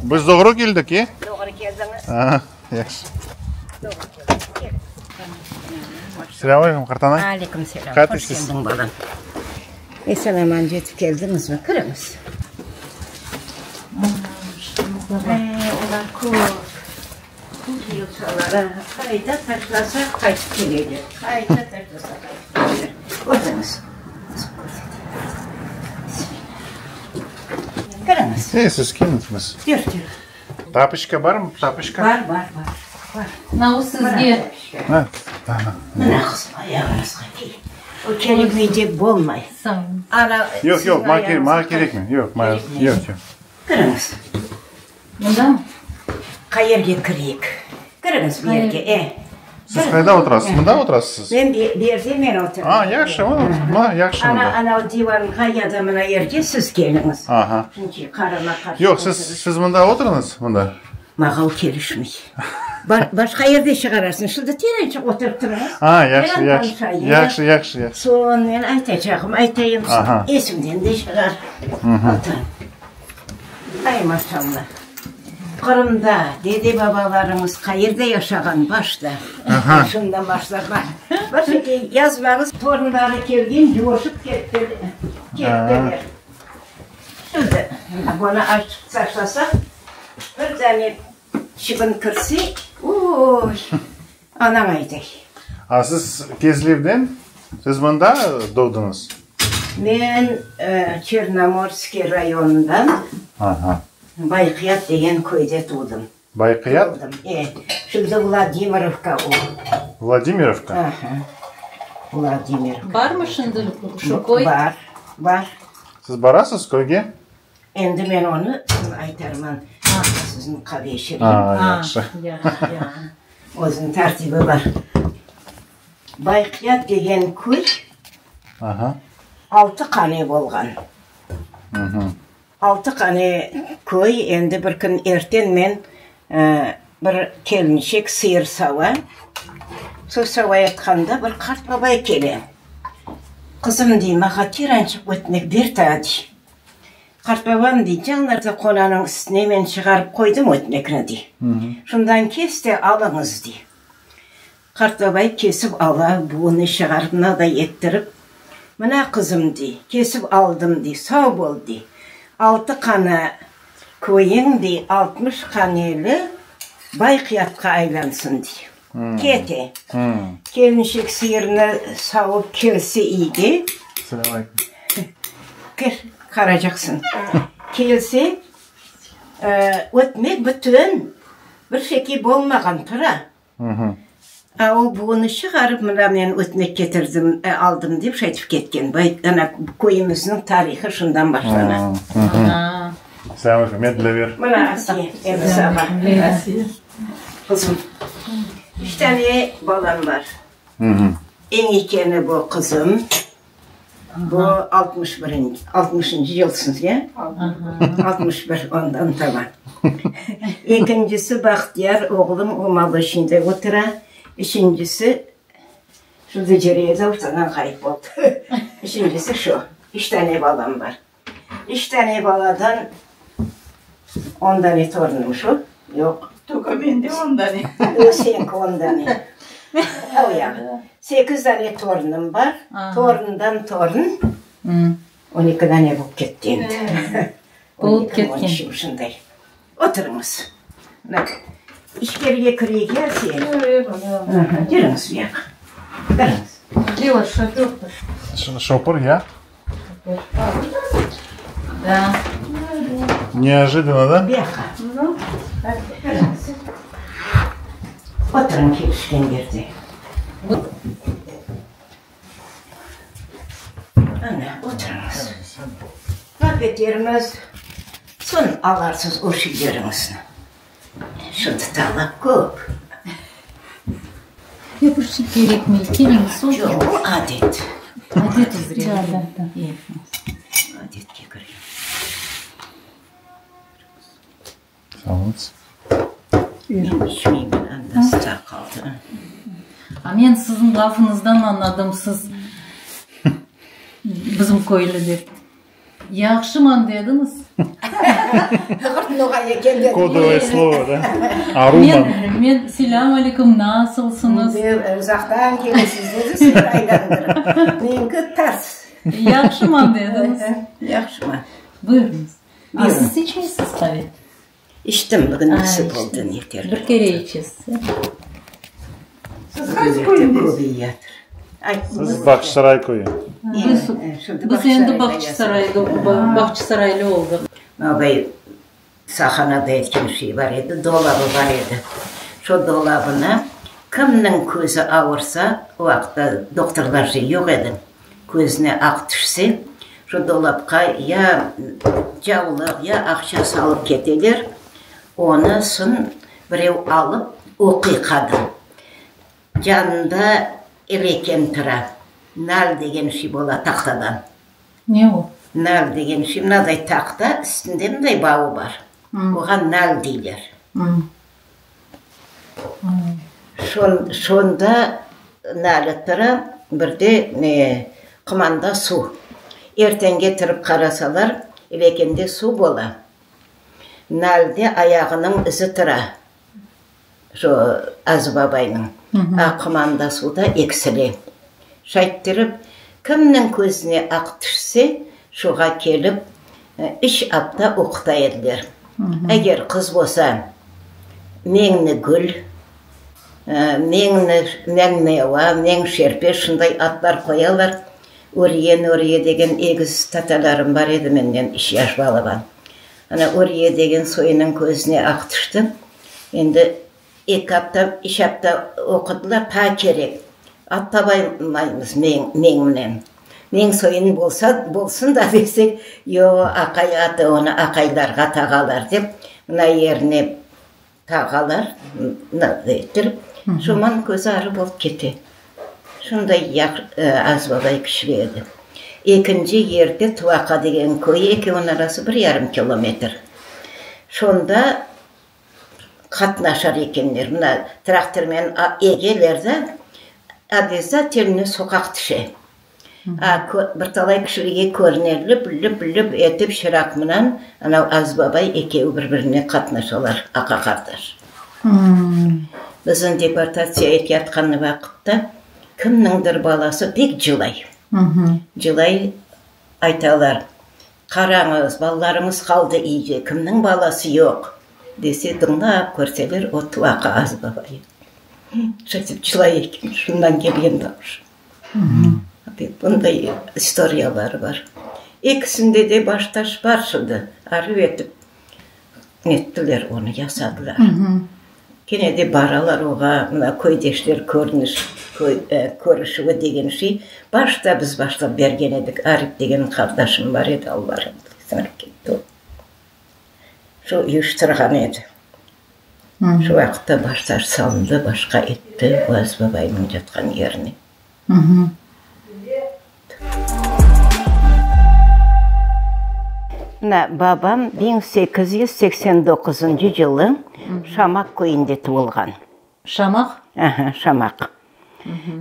Biz doğru keldik, e? Doğru keldiñiz. Aha, yahşı. Doğru keldiñiz. Keliñ. Selâm aleyküm, qartanay. Aleyküm selâm. Hoş Hoş keldiñ, balam. Esen-aman yetip keldiñizmi? Kiriñiz. E, olar köp. Bu yılsalara qayda taşlasaq qaytıp keleler. Qayda taşlasaq qaytıp keleler. Oturıñız. Kiriñiz. E, siz keliñiz. Yür, yür. Tapoçka barmı? Tapoçka? Bar, bar, bar. Bar. Mına sizge. Ha, tamam. Mına qızım, ayağıñızğa kiy. O kerekmey dep bolmay. Sağ oluñ. Ana, Yoq, yoq, maña maña kerekmey. Yoq, maña, yoq, yoq. Kiriñiz. Mındamı? Qayerge kireyik? Kiriñiz bu yerge, e. Siz qayda oturasız? Mında oturasız? Men bu yerde men oturam. A, yahşı, mına, yahşı mında. Ana, ana divanğa ya da mına yerge siz keliñiz. Aha. Çünki qarama-qarşı Yoq, siz, siz mında oturıñız, mında. Maña o kelişmey. Başqa yerde çıqarasıñ. Şimdi terençik oturıp turıñız. A, yahşı, yahşı, yahşı, yahşı, yahşı. Soñ men aytacağım, aytayım, esimden de çıqar. Oturıñ. Ay, maşallah! Qırımda dede-babalarıñız qayerde yaşağan başta? Şundan başlap, bir şey yazmañız. Torunları kelgen, coşıp kettiler. Şimdi bunı açıp taşlasaq, bir dane çibin kirse, oy, anañ aytay. A siz Kezlevden, siz mında doğdıñız? Men Çernomorskiy rayonından Bayqıyat degen köyde tuvdım. Bayqıyat? E, şimdi Vladimirovka o. Vladimirovka? Aha, Vladimirovka. Barmı şimdi şu köy? Bar, bar. Siz barasız köyge? Endi men onı soñ aytarman, siziñ qave içireyim. A, yahşı. Özüniñ tertibi bar. Bayqıyat degen köy altı qane bolğan. Altı qane köy, endi bir kün erten men bir kelinçek sıyır sava. Sıyır savayatqanda bir qart babay kele. Qızım, dey, mağa terançıq ötmek ber taa, dey. Qartbabam, dey, canlarda qonanıñ üstüne men çıqarıp qoydım ötmekni, dey. Şundan kes de alıñız, dey. Qartbabay kesip ala, buğını çıqarıp mınaday ettirip, Mına, qızım, dey, kesip aldım, dey, sağ bol, dey. Altı qana köyüñ, dey, 60 qaneli Bayqıyatqa aylansın, dey. Kete. Kelinçek sıyırnı savıp kelse iyge. Selâm aleyküm. Kir, qaracaqsıñ. Kelse, ötmek bütün, bir şekil bolmağan, tura. A o buğunı çıqarıp, mına men ötmek ketirdim, aldım dep şaytip ketken. Bay, ana, köyümizniñ tarihı şundan başlana. Selâm aleyküm, men Dilâver. Mına Asiye, endi saba. Qızım, üç tane balam bar. Eñ ekeni bu qızım. Bu altmış birinci, altmışıncı yılsıñız, ya? 61, ondan taba. Ekincisi Bahtiyar, oğlum, o Maloşinde otura. Üçüncisi, şimdi Cereyde ortadan ğayıp oldı. Üçüncisi şu, üç tane balam bar. Üç tane baladan on dane torunım şu, yoq. Toka mende on dane. O señki on dane. O yağı. Sekiz dane torunım bar. Torundan torun on eki dane bolıp ketti endi. Bolıp ketken. Şunday. Oturıñız. Mına, içkerige kireyik ya, Asiye? Yürüñiz bu yaqqa. Kiriñiz. Lila, şoför. Şopur, ya? Da. Neojidano, da? Bu yaqqa. Kiriñiz. Oturıñ kelişken yerde. Ana, oturıñız. Laf etermiz, soñ alarsız o şeyleriñizni. Şimdi talap köp. Yoq, bir şey kerekmey, keliñiz, oturıñız. Yoq, bu adet. Adet üzre. Adetke kirgen. Sağ oluñız. Men içmeymen, anda sıcaq qaldı. A men siziñ lafıñızdan añladım, siz bizim köylü dep. Yahşıman dediñiz. Qurt noğay eken dedim. Kodovoye slovo, da? Aruman. Men, men, selâm aleyküm, nasılsıñız? Uzaqtan kelesiz, dedi, sıyır aylandırıp. Menki ters. Yahşıman, dediñiz. Yahşıman. Buyurıñız. A siz içmeysiz qave? İçtim, bugün nasip oldı, yeter. Bir kere içesiz, e? Siz qaysı köyündesiz? Biz Bağçasaray köyü. Biz, biz endi Bağçasarayda, Bağçasaraylı oldıq. Mınavday sahanada etken şey bar edi, dolabı bar edi. Şo dolabına kimniñ közü avursa, o vaqıtta doktorlar şey yoq edi, közüne aq tüşse, şo dolapqa ya cavlıq, ya aqça salıp keteler, onı soñ birev alıp oquy qadın. Yanında eleken tura. Nal degen şey bola tahtadan. Ne o? Nal degen şey, mınaday tahta, üstünde mınday bavı bar. Oğa nal deyler. Şonda nali tura, bir de ne, qumanda suv. Ertenge turıp qarasalar, elekende suv bola. Nalde ayağınıñ izi tura. Şu Azı babaynıñ aq qumanda suvda eksile. Şayttirip, kimniñ közüne aq tüşse, şuğa kelip üç apta oquta ediler. Eger qız bolsa, Meñnigül, Meñni, Meñneva, Meñşerpe şunday atlar qoyalar. Uriye, Nuriye degen egiz tatalarım bar edi menden üç yaş balaban. Ana, Uriye degen soyunıñ közüne aq tüşti. Endi eki apta, üç apta oqudılar, taa kerek. At tabaymız meñminen. Meñ soyun bolsa, bolsun da desek, yoq, aqay atı, onı aqaylarğa tağalar dep, mına yerine tağalar, mınaday ettirip, şoman közü arı bolıp kete. Şunday az balay küçlü edi. Ekinci yerde Tuvaqa degen köy, ekeviniñ arası bir yarım kilometr. Şonda qatnaşar ekenler. Mına, traktormen egeler de, obezatelno soqaq tüşe. A, bir talay kişilerge körüne, lüp-lüp-lüp etip şıraqmınan anav Az babay ekevi bir-birine qatnaşalar, aqa-qardaş. Bizni deportatsiya eteyatqan vaqıtta kimniñdir balası pek cılay. Cılay, aytalar, Qarañız, balalarıñız qaldı iyce, kimniñ balası yoq? dese, dıñlap körseler, o tuvaqa Az babay. Şaytip cılay eken, şundan kelgen davuş. Bunday istoriyaları bar. Ekisinde de baştaş bar şimdi, arıp etip nettiler onı, yasadılar. Kene de baralar oğa, mına köydeşler körüniş, körüşüvi degen şey, başta biz başlap bergen edik, Arip degen qardaşım bar edi, Alla rahmet etsin, ölip ketti o. Şu uyuştırğan edi. Şu vaqıtta baştaş salındı, başqa etti, Vaz babaynıñ yatqan yerine. Mına, babam 1889-ncı yılı Şamaq köyünde tuvulğan. Şamaq? Aha, Şamaq.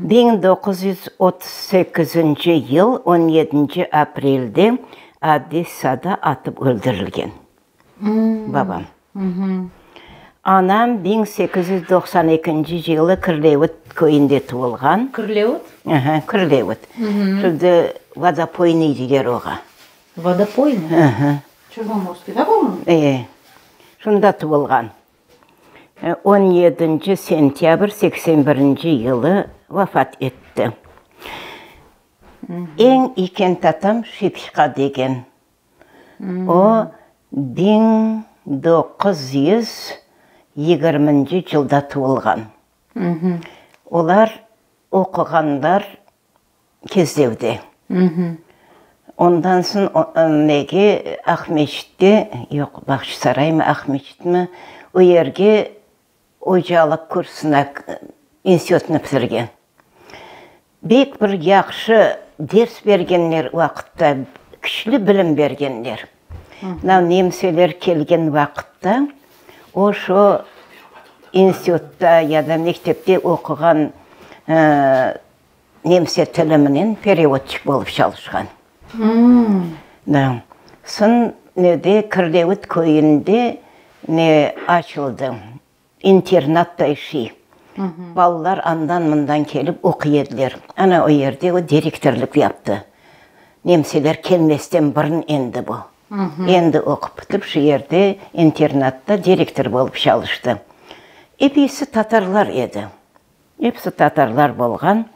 1938-nci yıl on yedinci aprelde Odessada atıp öldürilgen. Babam. Anam 1892-nci yılı Kirlevut köyünde tuvulğan. Kirlevut? Aha, Kirlevut. Şimdi Vodopoynıy deyler oğa. Vodopoynıy? Aha. Çernomorskiy, da, po-moyemu? E, şunda tuvulğan. On yedinci sentâbr seksen birinci yılı vefat etti. Eñ üyken tatam Şefiqa degen. O, 1920-nci yılda tuvulğan. Olar oquğanlar Kezlevde. Ondan soñ nege Aqmescitte, yoq, Bağçasaraymı, Aqmescitmi, o yerge Ocalıq kursuna institutnı bitirgen. Bek bir yahşı ders bergenler o vaqıtta, küçlü bilim bergenler. Mına nemseler kelgen vaqıtta o şo institutta ya da mektepte oquğan Nemse tili menen perevodçik bolıp çalışqan. Da. Soñ. Nede, Kirlevit köyünde ne açıldı, internatday şey. Balalar andan-mından kelip oquy ediler. Ana o yerde o direktorlıq yaptı. Nemseler kelmezden burun endi bu. Endi oqup bitip şu yerde internatta direktor bolıp çalıştı. Episi tatarlar edi. Episi tatarlar bolğan.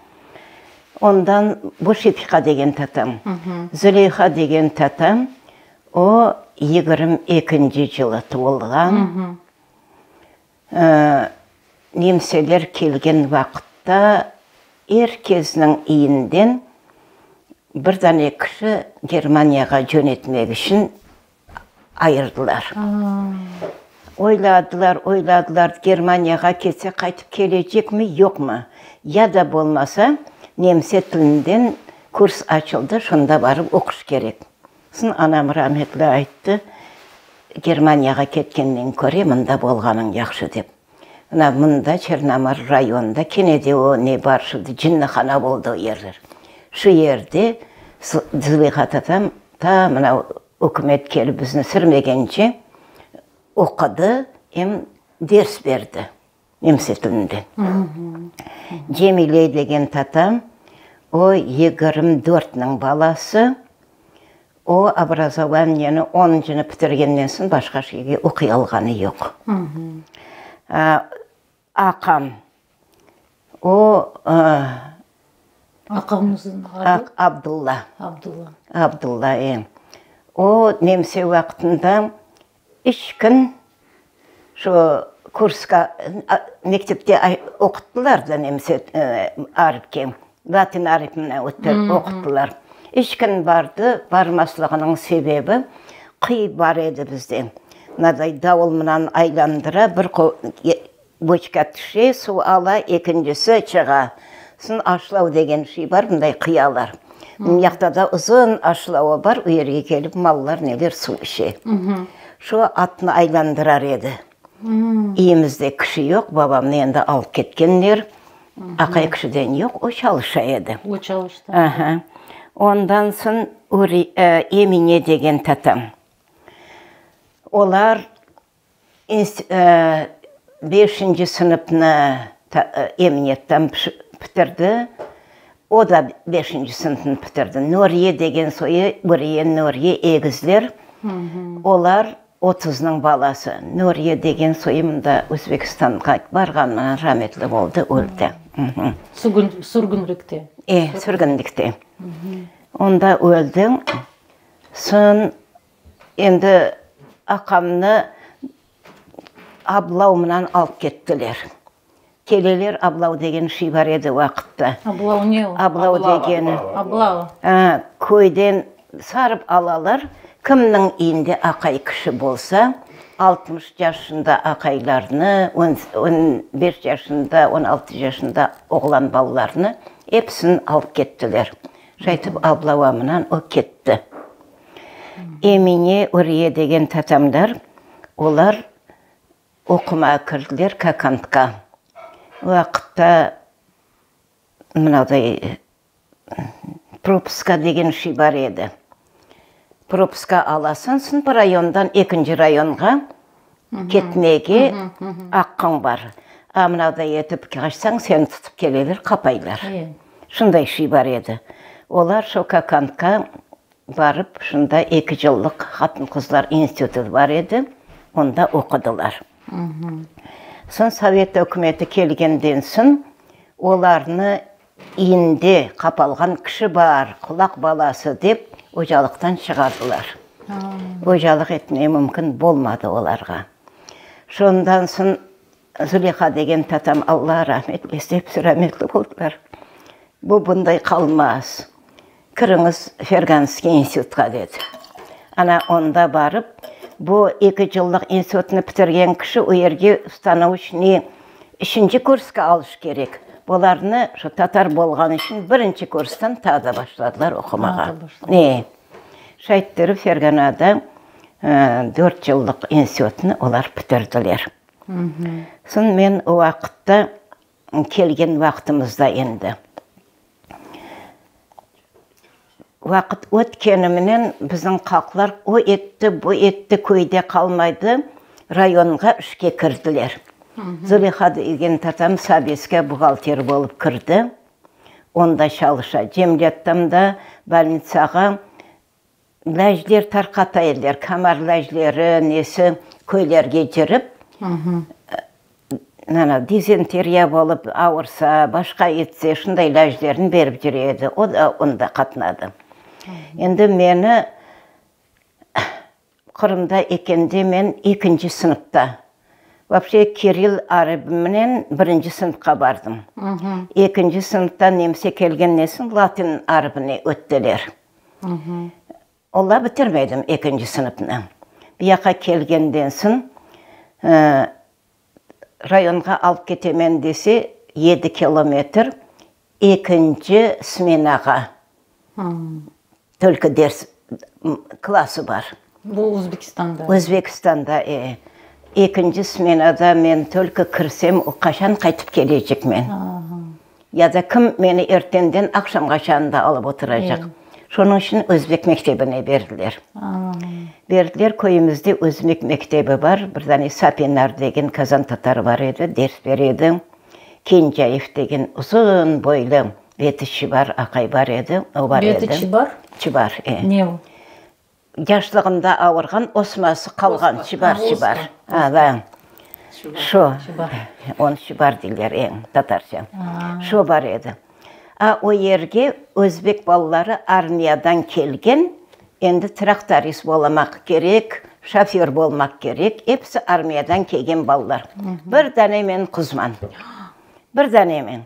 Ondan bu Şefiqa degen tatam. Züleyha degen tatam, o 22-nci yılı tuvulğan. Nemseler kelgen vaqıtta er kesniñ iyinden bir dane kişi Germaniyağa cönetmek içün ayırdılar. Oyladılar, oyladılar, Germaniyağa ketse qaytıp kelecekmi, yoqmı? Ya da bolmasa, nemse tilinden kurs açıldı, şonda barıp oquş kerek. Soñ anam rametli ayttı, Germaniyağa ketkenden köre mında bolğanıñ yahşı dep. Mına mında Çernomor rayonında kene de o ne bar, şimdi cinnihana boldı o yerler. Şu yerde Züleyha tatam ta mına ükümet kelip bizni sürmegence oqudı, em ders berdi nemse tilinde. Cemile degen tatam, o 24-niñ balası, O obrazovaniyeni onuncını bitirgenden soñ başqa şeyge oquy alğanı yoq. Aqam, o Aqañıznıñ adı? Abdulla. Abdulla. Abdulla, e. O nemse vaqtında üç kün Şu kurska, mektepte oquttılar da nemse aripke, latin aripine oquttılar. Üç kün bardı, barmaslığınıñ sebebi, qıy bar edi bizde. Mınaday davul mınan aylandıra, bir boçka tüşe, suv ala, ekincisi çığa. Soñ aşlav degen şey bar, mınday qıyalar. Mıyaqta da uzun aşlavı bar, o yerge kelip mallar, neler suv içe. Şu atnı aylandırar edi. Üyümizde kişi yoq, babamnı endi alıp ketkenler. Aqay kişiden yoq, o çalışa edi. O çalıştı. Aha. Ondan soñ Emine degen tatam. Olar Beşinci sınıfnı emniyettan bitirdi. O da beşinci sınıfnı bitirdi. Nuriye degen soyu, Uriye, Nuriye egizler. Olar otuznıñ balası. Nuriye degen soyu mında Özbekistanğa barğanına rametli oldı, öldi. Sürgünlikte. E, sürgünlikte. Onda öldi. Soñ Endi aqamnı ablav mınan alıp kettiler. Keleler, ablav degen şey bar edi vaqıtta. Ablav ne o? Ablav degeni. Ablav. Köyden sarıp alalar, kimniñ iyinde aqay kişi bolsa, 60 yaşında aqaylarnı, on beş yaşında, on altı yaşında oğlan balalarnı episini alıp kettiler. Şaytip ablava mınan o ketti. Emine, Uriye degen tatamlar, olar oqumağa kirdiler Kokandqa. O vaqıtta mınaday propuska degen şey bar edi. Propuska alasıñ, soñ bir rayondan ekinci rayonğa ketmege aqqıñ bar. A mınaday etip qaçsañ, seni tutıp keleler, qapaylar. Şunday şey bar edi. Olar şo Kokandqa Barıp, şunda eki yıllıq qatın-qızlar institutı bar edi, onda oqudılar. Soñ Sovet ükümeti kelgenden soñ, olarnı iyinde qapalğan kişi bar, kulak balası dep, ocalıqtan çıqardılar. Ocalıq etmege mümkün bolmadı olarğa. Şondan soñ Züleyha degen tatam, Alla rahmet eylesin, episi rahmetli oldılar, bu bunday qalmaz. Kiriñiz Ferganskiy institutqa, dedi. Ana, onda barıp, bu eki yıllıq institutnı bitirgen kişi o yerge ustanovoçnıy üçünci kurska alış kerek. Olarnı şu tatar bolğanı içün birinci kurstan taa da başladılar oqumağa. E, şayttirip Ferganada dört yıllıq institutnı olar bitirdiler. Soñ men o vaqıtta kelgen vaqtımızda endi. Vaqıt ötkeniminen bizim halqlar o etti, bu etti, köyde qalmaydı, rayonğa işke kirdiler. Züleyha degen tatam Sovetske buhgalter bolıp kirdi, onda çalışa. Cemlettam da bolnitsağa ilâcler tarqata ediler, komar ilâcleri, nesi, köylerge kirip, Ana, dizenteriya bolıp avursa, başqa etse, şunday ilâclerni berip yüre edi. O da onda qatnadı. Endi meni Qırımda ekende men ekinci sınıfta, vapşe kiril aribiminen birinci sınıfqa bardım. Ekinci sınıfta nemse kelgenden soñ latin aribine öttiler. Ola bitirmedim ekinci sınıfnı. Bu yaqqa kelgenden soñ, rayonğa alıp ketemen dese, yedi kilometr ekinci smenağa tolko ders, klası bar. Bu Özbekistanda? Özbekistanda, e. Ekinci smenada men tolko kirsem, o qaçan qaytıp kelecekmen? Ya da kim meni ertenden aqşamğaça anda alıp oturacaq? Şonıñ içün özbek mektebine berdiler. Berdiler, köyümizde özbek mektebi bar, bir dane Sapinar degen kazan tatarı bar edi, ders bere edi. Kencayev degen uzun boylu, beti çibar aqay bar edi, o bar edi. Beti çibar? Çibar, e. Ne o? Yaşlığında avurğan osması qalğan, çibar, çibar. A, da. Şo, onı çibar deyler eñ tatarca. Şo bar edi. A, o yerge özbek balaları armiyadan kelgen, endi traktorist bolamaq kerek, şoför bolmaq kerek, episi armiyadan kelgen balalar. Bir dane men quzman. Bir dane men.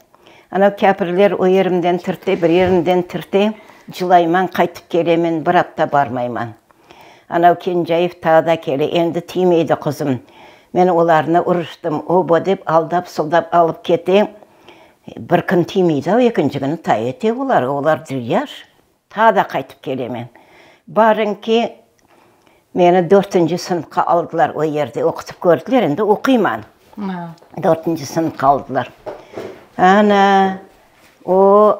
Anav kâpirler o yerimden tirte, bir yerimden tirte, cılayman, qaytıp kelemen, bir apta barmayman. Anav Kencayev taa da kele, endi tiymeydi qızım. Men olarnı uruştım, o-bu dep aldap-suldap alıp kete. Bir kün tiymeydi, a ekinci künü ta ete olar, olar yaş. Taa da qaytıp kelemen. Barıñ ki, meni dörtünci sınıfqa aldılar, o yerde oqutıp kördiler, endi oquyman. Dörtünci sınıfqa aldılar. Ana, o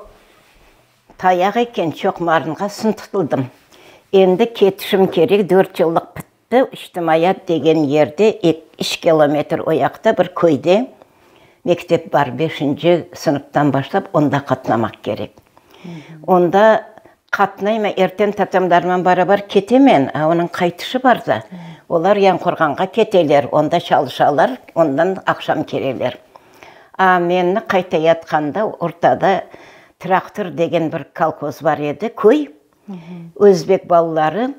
tayaq eken, çoqmarınğa sın tutuldım. Endi ketişim kerek, dört yıllıq pitti, İçtimaiyat degen yerde, üç kilometr o yaqta bir köyde Mektep bar, beşinci sınıftan başlap onda qatnamaq kerek. Onda qatnayman, erten tatamlarman barabar ketemen, a onıñ qaytışı bar da. Olar Yanqurğanğa keteler, onda çalışalar, ondan aqşam keleler. A meni qaytayatqanda ortada Traktor degen bir kolhoz bar edi, köy. Özbek balaları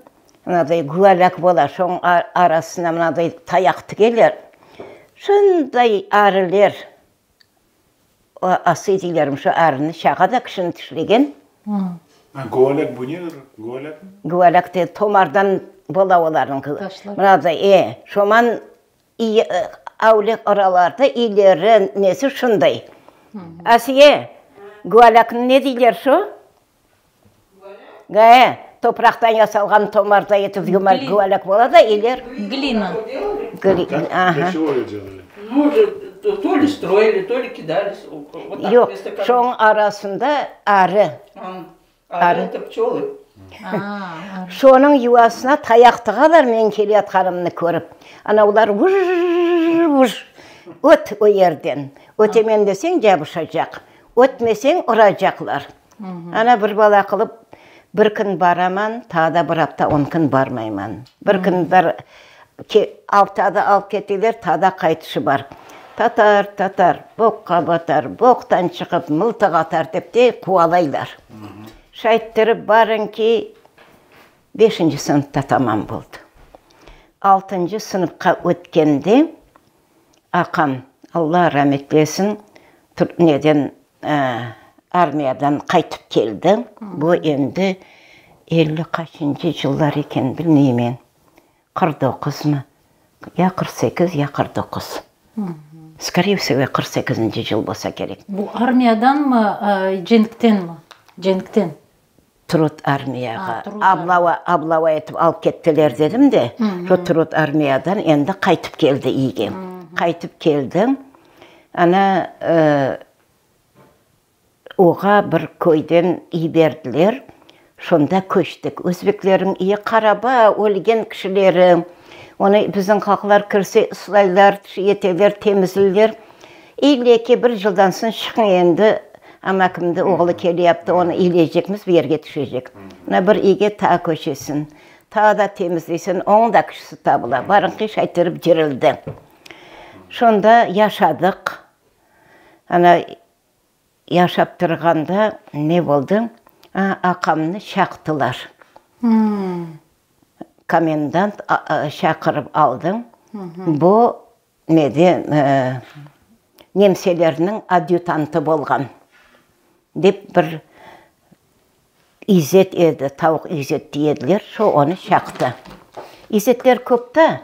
mınaday güvalak bola, şoñ arasına mınaday tayaq tigeler. Şunday arıler, asıy deylermi, şu arını çağa da kişini tişlegen. Güvalak bu nedir? Güvalak? Güvalak de tomardan bola olarnıñ. Mınaday, e, şoman avle oralarda ileri nesi şunday. Asiye, güvalaknı ne deyler şu? Ğe, topraqtan yasalğan tomarday etip yumaq güvalak bola da, iler. Glina. Aha. Yoq, şoñ arasında arı. Arı. Şonıñ yuvasına tayaq tığalar men keleyatqanımnı körip. Ana olar vıj-vıj öt o yerden. Ötemen deseñ cabışacaq, ötmeseñ uracaqlar. Ana bir bala qılıp, bir kün baraman, taa da bir apta on kün barmayman. Bir kün bar, aptada alıp keteler, taa da qaytışı bar. Tatar, tatar, boqqa batar, boqtan çıqıp mıltıq atar dep de quvalaylar. Şayttırıp barıñ ki, beşinci sınıfta tamam boldı. Altıncı sınıfqa ötkende aqam, Alla rametlesin, neden, Armiyadan qaytıp keldi. Bu endi elli qaçıncı yıllar eken, bilmeymen, 49mı, ya 48, ya 49. Skoreye vsego, qırq sekizinci yıl bolsa kerek. Bu armiyadanmı, cenktenmi? Cenkten. Trud armiyağa ablava, ablava etip alıp kettiler dedim de, şu trud armiyadan endi qaytıp keldi iyge. Qaytıp keldi. Ana, oğa bir köyden iy berdiler. Şonda köçtik. Özbeklerniñ iyi qaraba, ölgen kişileri. Onı bizim halqlar kirse ıslaylar, şey eteler, temizleyler. İlle ki bir yıldan soñ çıqıñ endi, amakimdi oğlu keleyaptı, onı iyleycekmiz, bir yerge tüşecek. Mına bir iyge taa köçesiñ, taa da temizleysiñ, onıñ da kişisi tabıla. Barıñ ki, şaytırıp cirildi. Şonda yaşadıq. Ana, yaşap turğanda ne boldı? A, aqamnı çaqtılar. Komendant çaqırıp aldı. Bu nede, nemselerniñ adyutantı bolğan, dep bir İzzet edi, Tavuq İzzet dey ediler, şo onı çaqtı. İzzetler köp da,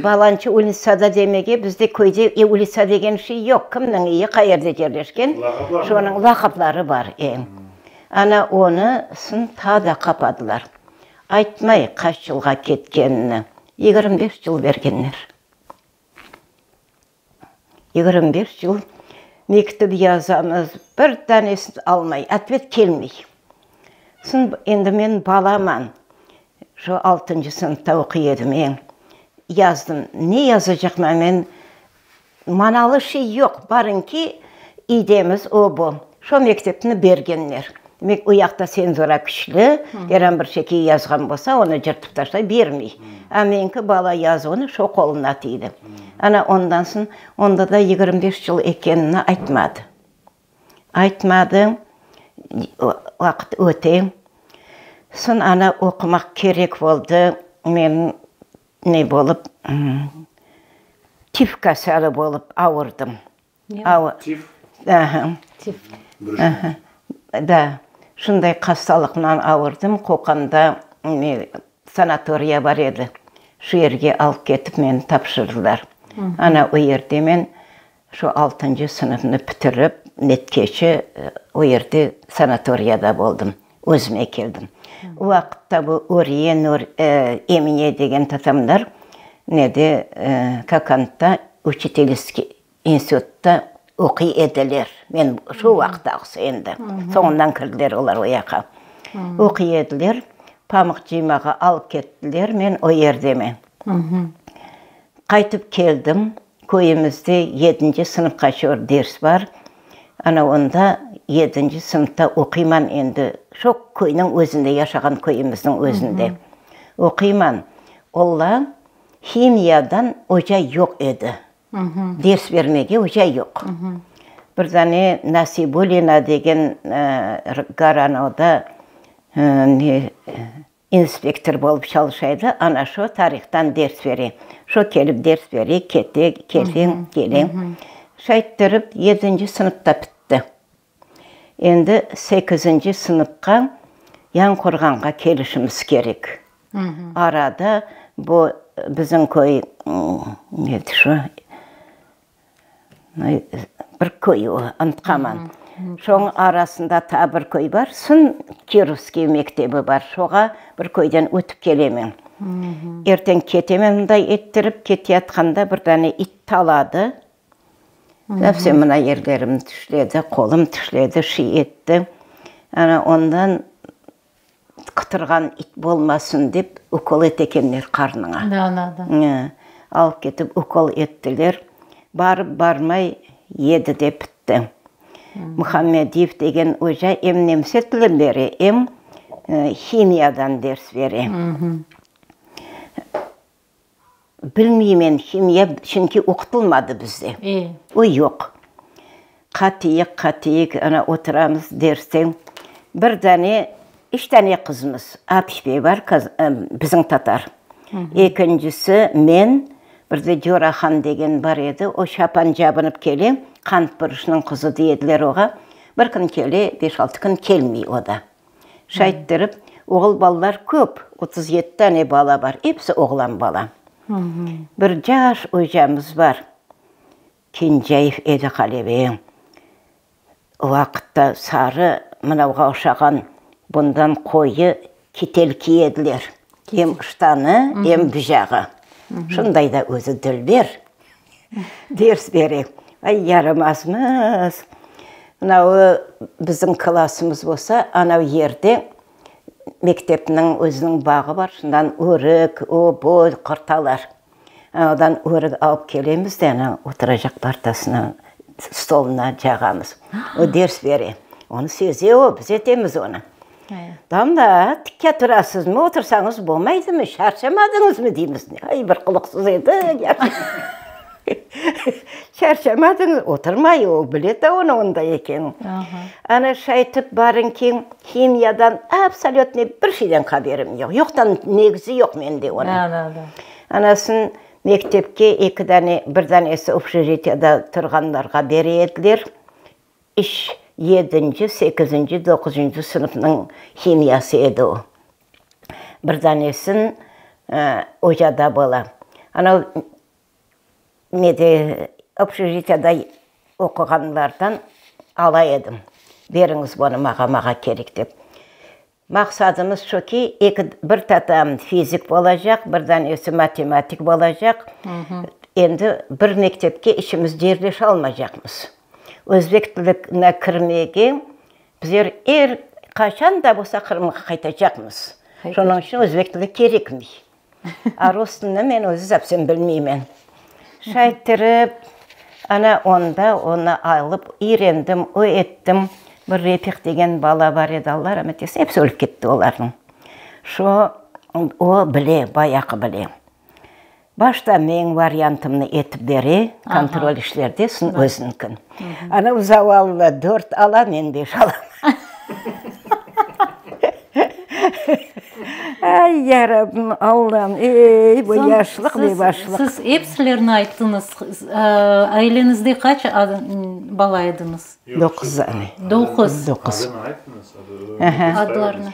Balançı ulitsada demege bizde köyde e ulitsa degen şey yoq, kimniñ eyi qayerde yerleşken, şonıñ laqapları bar, e. Ana onı sın ta da qapadılar. Aytmay qaç yılğa ketkenini, 25 yıl bergenler. 25 yıl mektüp yazamız, bir tanesini almay, otvet kelmey. Soñ endi men balaman, şu altıncı sınıfta oquy edim, e, yazdım. Ne yazacaqman men, manalı şey yoq, barıñki, idemiz o bu. Şo mektepni bergenler. Demek, o yaqta senzura küçlü, er an bir şekil yazğan bolsa, onı cırtıp taşlay, bermey. A meñki bala yazuvını şo qoluna tiydi. Ana ondan soñ, onda da 25 yıl ekenini aytmadı. Aytmadı, vaqıt öte. Soñ ana oqumaq kerek boldı. Men ne bolıp, tif kaseli bolıp avurdım. Tif? Aha. Tif. Aha. Da. Şunday hastalıqnan avurdım. Qoqanda sanatoriya bar edi. Şu yerge alıp ketip meni tapşırdılar. Ana o yerde men şu altıncı sınıfnı bitirip, netkeçe o yerde sanatoriyada boldım. Özüme keldim. O vaqıtta bu Uriye, Nur, Emine degen tatamlar nede, Kokandda uçitelskiy institutta oquy ediler. Men şu vaqıttağısı endi. Soñundan kirdiler olar o yaqa. Oquy ediler. Pamıq cıymağa alıp kettiler. Men o yerdemen. Qaytıp keldim. Köyümizde yedinci sınıfqaçe bir ders bar. Ana onda yedinci sınıfta oquyman endi. Şo köyniñ özünde, yaşağan köyümizniñ özünde oquyman. Olla himiyadan oca yoq edi. Ders bermege oca yoq. Bir dane Nasibulina degen Garanoda ne İnspektor bolıp çalışa edi, ana şo tarihtan ders bere. Şo kelip ders bere, kete, kele, kele. Şayttirip yedinci sınıfta pitti. Endi sekizinci sınıfqa Yañıqorğanğa kelişimiz kerek. Arada bu bizim köy, ne edi şo, Bir köy o, unutqanman. Şoñıñ arasında taa bir köy bar, soñ Kirovskiy mektebi bar, şoğa bir köyden ötip kelemen. Erten ketemen mınday ettirip, keteyatqanda bir dane it taladı. Совсем mına yerlerimni tişledi, qolum tişledi, şiy etti. Ana ondan Qıtırğan it bolmasın dep, ukol ete ekenler qarnıña. Da, da, da. Alıp ketip ukol ettiler. Barıp barmay yedi de pitti. Muhammediyev degen oca em nemse tilin bere, em himiyadan ders bere. Bilmeymen, himiya, çünki oqutılmadı bizde. O yoq. Qatiyik, qatiyik, ana oturamız derste. Bir dane, üç dane qızımız. Apişbey bar, bizim tatar. Ekincisi men, bir de Corahan degen bar edi, o şapan cabınıp kele, qant buruşnıñ qızı dey ediler oğa. Bir kün kele, beş-altı kün kelmey o da. Şayttırıp, oğul balalar köp, 37 tane bala bar, episi oğlan bala. Bir caş ocamız bar, Kencayev edi ğaliba. O vaqıtta sarı, mınavğa oşağan, bundan qoyu kitel kiyediler, em ştanı, em bucağı. Şunday da özü dülber. Ders bere. Ay, yaramazmız. Mınavı bizim klassımız bolsa, anav yerde. Mektepniñ özüniñ bağı bar, şundan örük, o, bu qırtalar. Anadan örük alıp kelemiz de, ana, oturacaq partasına, stoluna cağamız. O ders bere. Onı seze o, biz etemiz onı. Damla, tikke turasızmı, otursañız bolmaydımı, şarşamadıñızmı deymiz. Ay, bir qılıqsız edi. Şarşamadıñız, oturmay o, bile de onı onday ekenin. Ana şaytip barıñ ki, himiyadan absolyutno bir şeyden haberim yoq. Yoqtan negizi yoq mende onıñ. Anasın mektepke eki dane, bir danesi obşejitiyada turğanlarğa bere ediler. İş yedinci, sekizinci, doquzıncı sınıfnıñ himiyası edi o. Bir danesin ocada bola. Ana nede, obşejitiyada oquğanlardan ala edim, beriñiz bunı mağa, mağa kerek dep. Maqsadımız şu ki, eki, bir tatam fizik olacaq, bir danesi matematik olacaq. Endi bir mektepke içimiz yerleşe almaycaqmız. Özbek tiline kirmege bizler er qaçan da bolsa Qırımğa qaytacaqmız. Şunıñ içün özbek tili kerekmey. A rus tilini men özü zepsem bilmeymen. Şayttirip, ana onda onı alıp üyrendim, o ettim. Bir Refiq degen bala bar edi, Alla rahmet etsin, episi ölip ketti olarnıñ. Şo, o bile, bayağı bile. Başta meñ variantımnı etip bere, kontrol işlerde, soñ özünikin. Ana o zavallı dört ala, men beş alam. Ay, yarabbim, Allam, ey, bu yaşlıq ne başlıq. Siz episilerini ayttıñız. Aileñizde qaç bala ediñiz? Doquz dane. Doquz. Doquz. Adını ayttıñız, adı. Adlarını.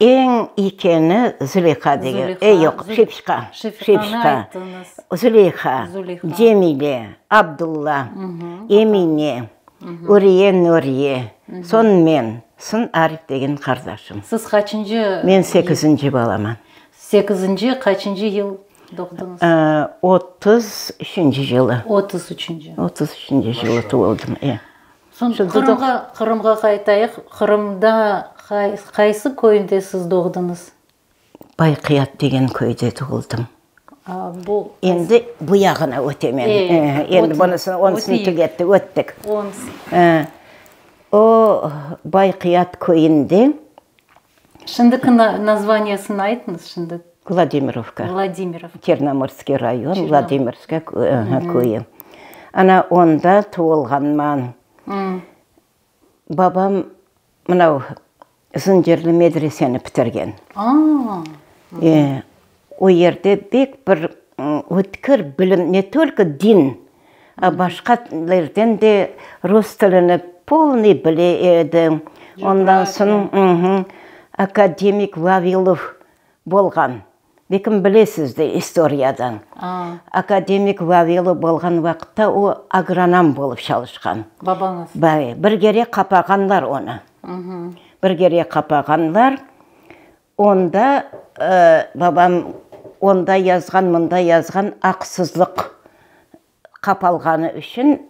Eñ ikeni Züleyha degen, e, yoq, Şefiqa. Şefiqanı ayttıñız. Züleyha, Cemile, Abdulla, Emine, Üriye, Nuriye, soñ men, soñ Arif degen qardaşım. Siz qaçıncı? Men sekizinci balaman. Sekizinci, qaçıncı yıl doğdıñız? 33 yılı. 33. 33 yılı tuvuldım, e. Soñ Qırımğa, Qırımğa qaytayıq. Qırımda qaysı köyünde siz doğdıñız? Bayqıyat degen köyde tuvuldım. A, bu. Endi bu yağına ötemen. Endi bunısını, onısını tügettik, öttik. O Bayqıyat köyünde. Şimdiki nazvaniyesini aytıñız, şimdi. Vladimirovka. Vladimirovka. Çernomorskiy rayon, Vladimirskaya köyü. Ana onda tuvulğanman. Babam mınav Zıncırlı medreseni bitirgen. O yerde pek bir ötkir bilim, ne tolko din, a başqa tillerden de rus tilini polnıy bile edi. Ondan soñ akademik Vavilov bolğan. Belkim bilesiz de istoriyadan. Akademik Vavilov bolğan vaqıtta o agronom bolıp çalışqan. Babañız? Bay. Bir kere qapağanlar onı. Bir kere qapağanlar. Onda babam onda yazğan, mında yazğan aqsızlıq qapalğanı içün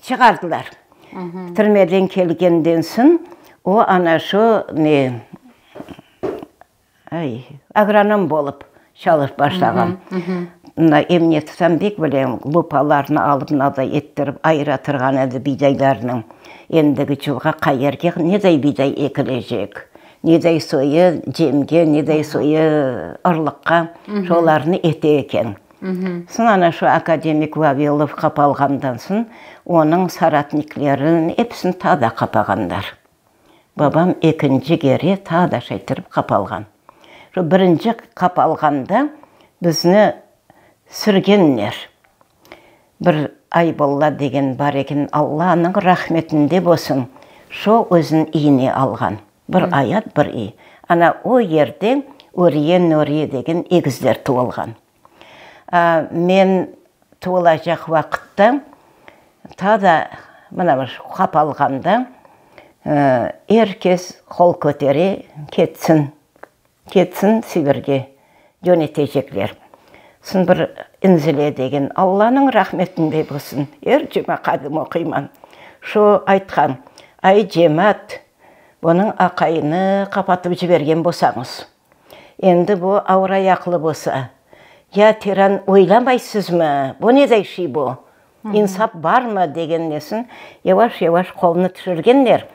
çıqardılar. Türmeden kelgenden soñ o ana şu ne, ay, agronom bolıp çalışıp başlağan. Mına emniyet tutam bek bilem, lupalarnı alıp mınaday ettirip ayıra turğan edi bidaylarnı. Endigi cılğa qayerge neday biday ekilecek, neday soyı cemge, neday soyı ırlıqqa, şolarnı ete eken. Soñ ana şu akademik Vavilov qapalğandan soñ, onıñ soratniklerini episini taa da qapağanlar. Babam ekinci kere taa da şaytırıp qapalğan. Şu birinci qapalğanda bizni sürgenler. Bir Aybolla degen bar eken, Allanıñ rahmetinde bolsun, şo özüniñ iyine alğan. Bir ayat, bir iy. Ana o yerde Öriye, Nuriye degen egizler tuvulğan. Men tuvulacaq vaqıtta, ta da mına bir qapalğanda, er kes qol kötere, ketsin, ketsin Sibirge yönetecekler. Soñ bir İnzile degen, Allanıñ rahmetinde bolsun, er cuma qadim oquyman, şu aytqan, Ay, cemaat! Bunıñ aqayını qapatıp cibergen bolsañız, endi bu avurayaqlı bolsa, ya teran oylamaysızmı, bu neday şey bu, insap barmı degen nesin yavaş-yavaş qolunı tüşürgenler.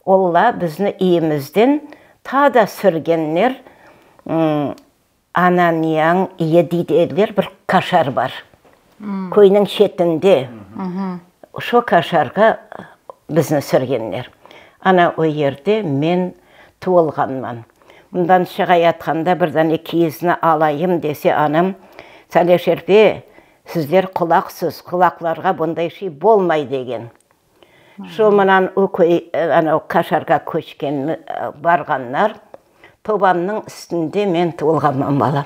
Olla bizni iyimizden ta da sürgenler, Ananiyañ iye dey ediler, bir kaşar bar. Köyniñ çetinde. Şo kaşarğa bizni sürgenler. Ana o yerde men tuvulğanman. Bundan çıqayatqanda bir dane kiyizni alayım dese anam, Sale şerfe, sizler qulaqsız, qulaqlarğa bunday şey bolmay degen. Şu mınan o köy, ana o kaşarğa köçken, barğanlar, Tobannıñ üstünde men tuvulğanman, balam.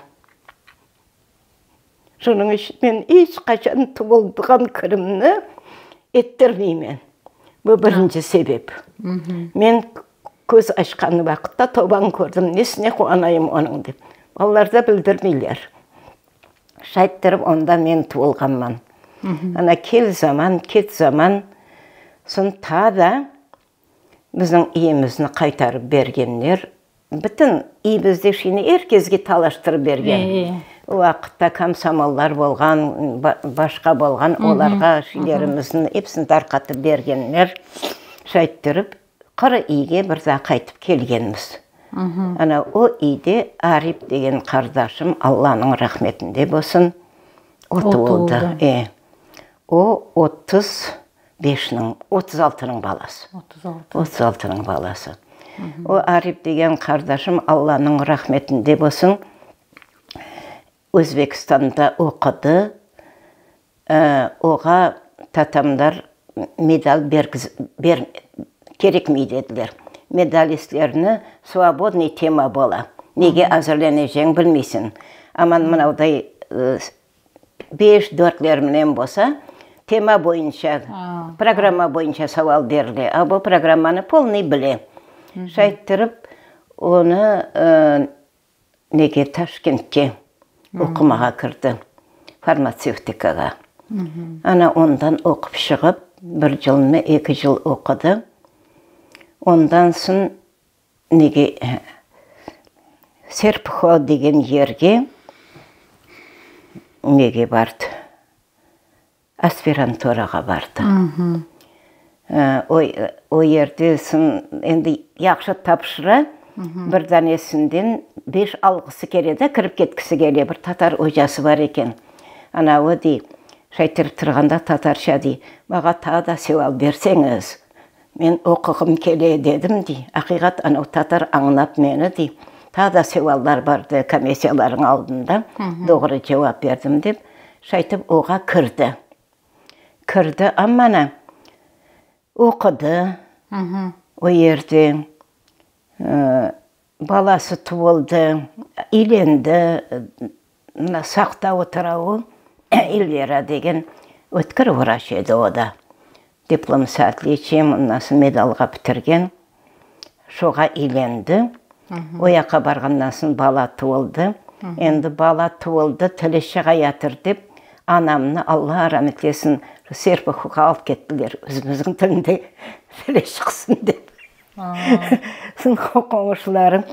Şunıñ içün men iç qaçan tuvulğan künümni ettirmeymen. Bu birinci sebep. Men köz açqan vaqıtta toban kördim, nesine quvanayım onıñ dep. Balalar da bildirmeyler. Şayttırıp onda men tuvulğanman. Ana kel zaman, ket zaman, soñ taa da Bizim iyimizni qaytarıp bergenler, bütün iyimizde şini er kesge talaştırıp bergen. O vaqıtta komsomollar bolğan, başqa bolğan, olarğa şilerimizni episini tarqatıp bergenler. Şayttırıp, qırı iyge bir daa qaytıp kelgenmiz. Ana o iyde Arip degen qardaşım, Allanıñ rahmetinde bolsun, o tuvuldı. E, o 35-niñ, 36-nıñ balası. 36. 36-nıñ balası. O Arip degen qardaşım, Allanıñ rahmetinde bolsun, Özbekistanda oqudı. Oğa tatamlar medal ber, kerekmey dediler. Medalistlerni svobodnıy tema bola, nege azırleneceñ bilmeysiñ. Aman mınavday beş, dörtler menen bolsa, tema boyunca, programma boyunca saval berile. A bu programmanı polnıy bile. Şayttırıp, onı Nege Taşkentke oqumağa kirdi, farmatsevtikağa. Ana ondan oqup çıqıp, bir yılmı, eki yıl oqudı. Ondan soñ nege Serpuhov degen yerge nege bardı. Aspiranturağa bardı. O, o yerde soñ endi yahşı tapşıra, bir danesinden beş alğısı kele de, kirip ketkisi kele. Bir tatar ocası bar eken. Ana o dey, şaytırıp turğanda tatarça dey, Mağa taa da seval berseñiz, men oquğım kele, dedim, dey. Aqiqat, ana o tatar añlap meni, dey. Taa da sevallar bardı komissiyalarnıñ aldında, doğru cevap berdim, dep. Şaytip oğa kirdi. Kirdi, ammana oqudı o yerde, balası tuvuldı, ilendi, mına Saqta otura o, Elvira degen ötkür vraç edi o da. Diplom s otliçiyem, ondan soñ medalğa bitirgen. Şoğa ilendi. O yaqqa barğandan soñ bala tuvuldı. Endi bala tuvuldı, tili çığa yatır dep, anamnı, Alla rahmet etsin, Serpuhovğa alıp kettiler, özümizniñ tilinde tili çıqsın dep. Soñ qoñşularım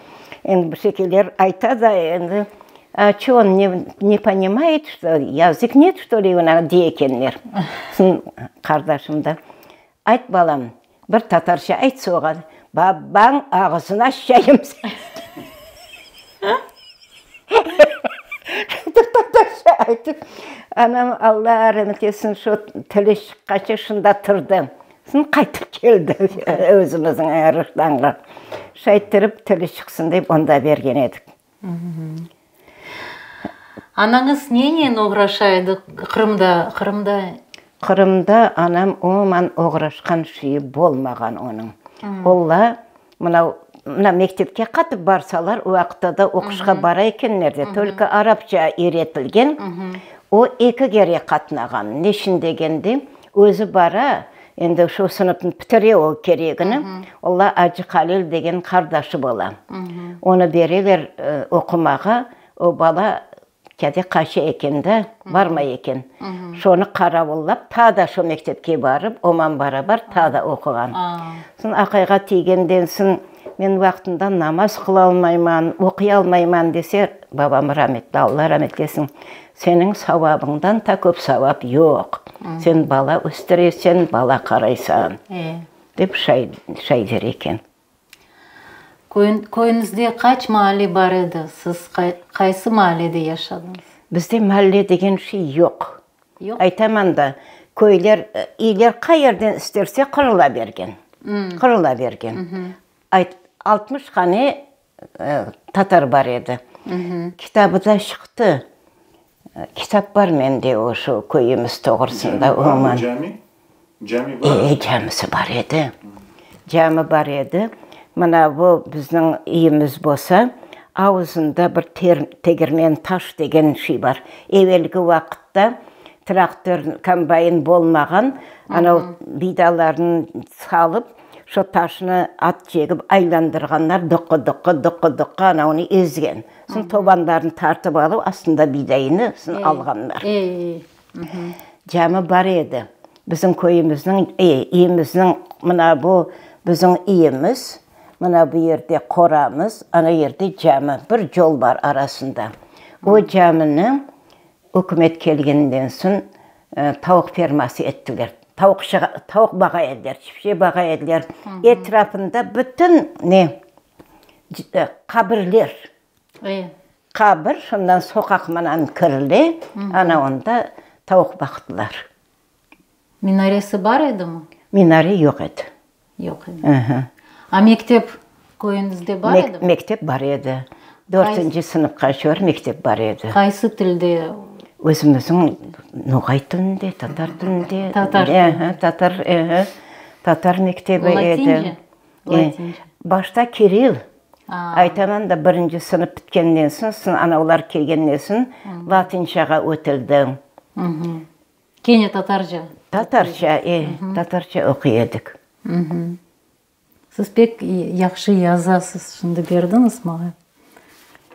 endi bir şekeler ayta da endi, a ço on ne ponimayet, çto yazık net, çto li, dey ekenler. Soñ qardaşım da, Ayt, balam, bir tatarca ayt soğan, babañ ağızına şayım seniñ. Bir tatarca aytıp, anam Alla rahmet etsin, şu tili çıqqance şunda turdı. Soñ qaytıp keldi özümizniñ Rıhtanğa. Şayttırıp tili çıqsın dep onda bergen edik. Anañız nenen oğraşa edi Qırımda, Qırımda? Qırımda anam umuman oğraşqan şeyi bolmağan onıñ. Olla mınav, mına mektepke qatıp barsalar, o vaqıtta da oquşqa bara ekenler de, tolko arapça öğretilgen, o eki kere qatnağan. Neçün degende, özü bara, Endi şu sınıfnı pitire o keregini, olla Acı Halil degen qardaşı bola. Onı bereler oqumağa, o bala kâde qaça eken da, barmay eken. Şonı qaravullap, ta da şu mektepke barıp, oman barabar ta da oquğan. Soñ aqayğa tiygenden soñ. Men vaqtında namaz qılalmayman, oquyalmayman, dese, babam rametli, Alla ramet etsin, seniñ savabıñdan ta köp savap yoq. Sen bala östüresen, bala qaraysan, dep şay şay der eken. Köyüñizde qaç maalle bar edi? Siz qaysı maallede yaşadıñız? Bizde maalle degen şey yoq. Yoq. Aytaman da, köyler, iyler qayerden isterse qırıla bergen. Qırıla bergen. Ayt, 60 hane tatar bar edi. Kitabı da çıqtı. Kitap bar mende o şu köyümiz doğrusında. Barmı cami? Cami bar? E, camisi bar edi. Cami bar edi. Mına bu bizniñ iyimiz bolsa, avuzında bir tegirmen taş degen şey bar. Evelki vaqıtta traktor, kombayn bolmağan, anav biydalarnı salıp, şo taşnı at cegip aylandırğanlar, dıqqı-dıqqı, dıqqı-dıqqı anavını ezgen. Soñ tobanlarını tartıp alıp, astında biydayını soñ alğanlar. Cami bar edi. Bizim köyümizniñ, iyimizniñ, mına bu bizim iyimiz, mına bu yerde qoramız, ana yerde cami. Bir yol bar arasında. O camini ükümet kelgeninden soñ tavuq ferması ettiler. Tavuq, tavuq bağa ediler, çipçe bağa ediler. Etrafında bütün ne, qabirler. Qabir, şundan soqaq manan kirile, ana onda tavuq baqtılar. Minaresi bar edimi? Minare yoq edi. Yoq edi. A mektep köyüñizde bar edimi? Mektep bar edi. Dörtünci sınıfqa şor mektep bar edi. Qaysı tilde? Özümizniñ noğay tilinde, tatar tilinde. Tatar tilinde. Tatar, tatar mektebi edi. Latince? Latince. Başta kiril. Aytaman da, birinci sınıf bitkenden soñ, soñ anavlar kelgenden soñ latincağa ötildi. Kene tatarca? Tatarca, e, tatarca oquy edik. Siz pek yahşı yazasız, şimdi berdiñiz maña.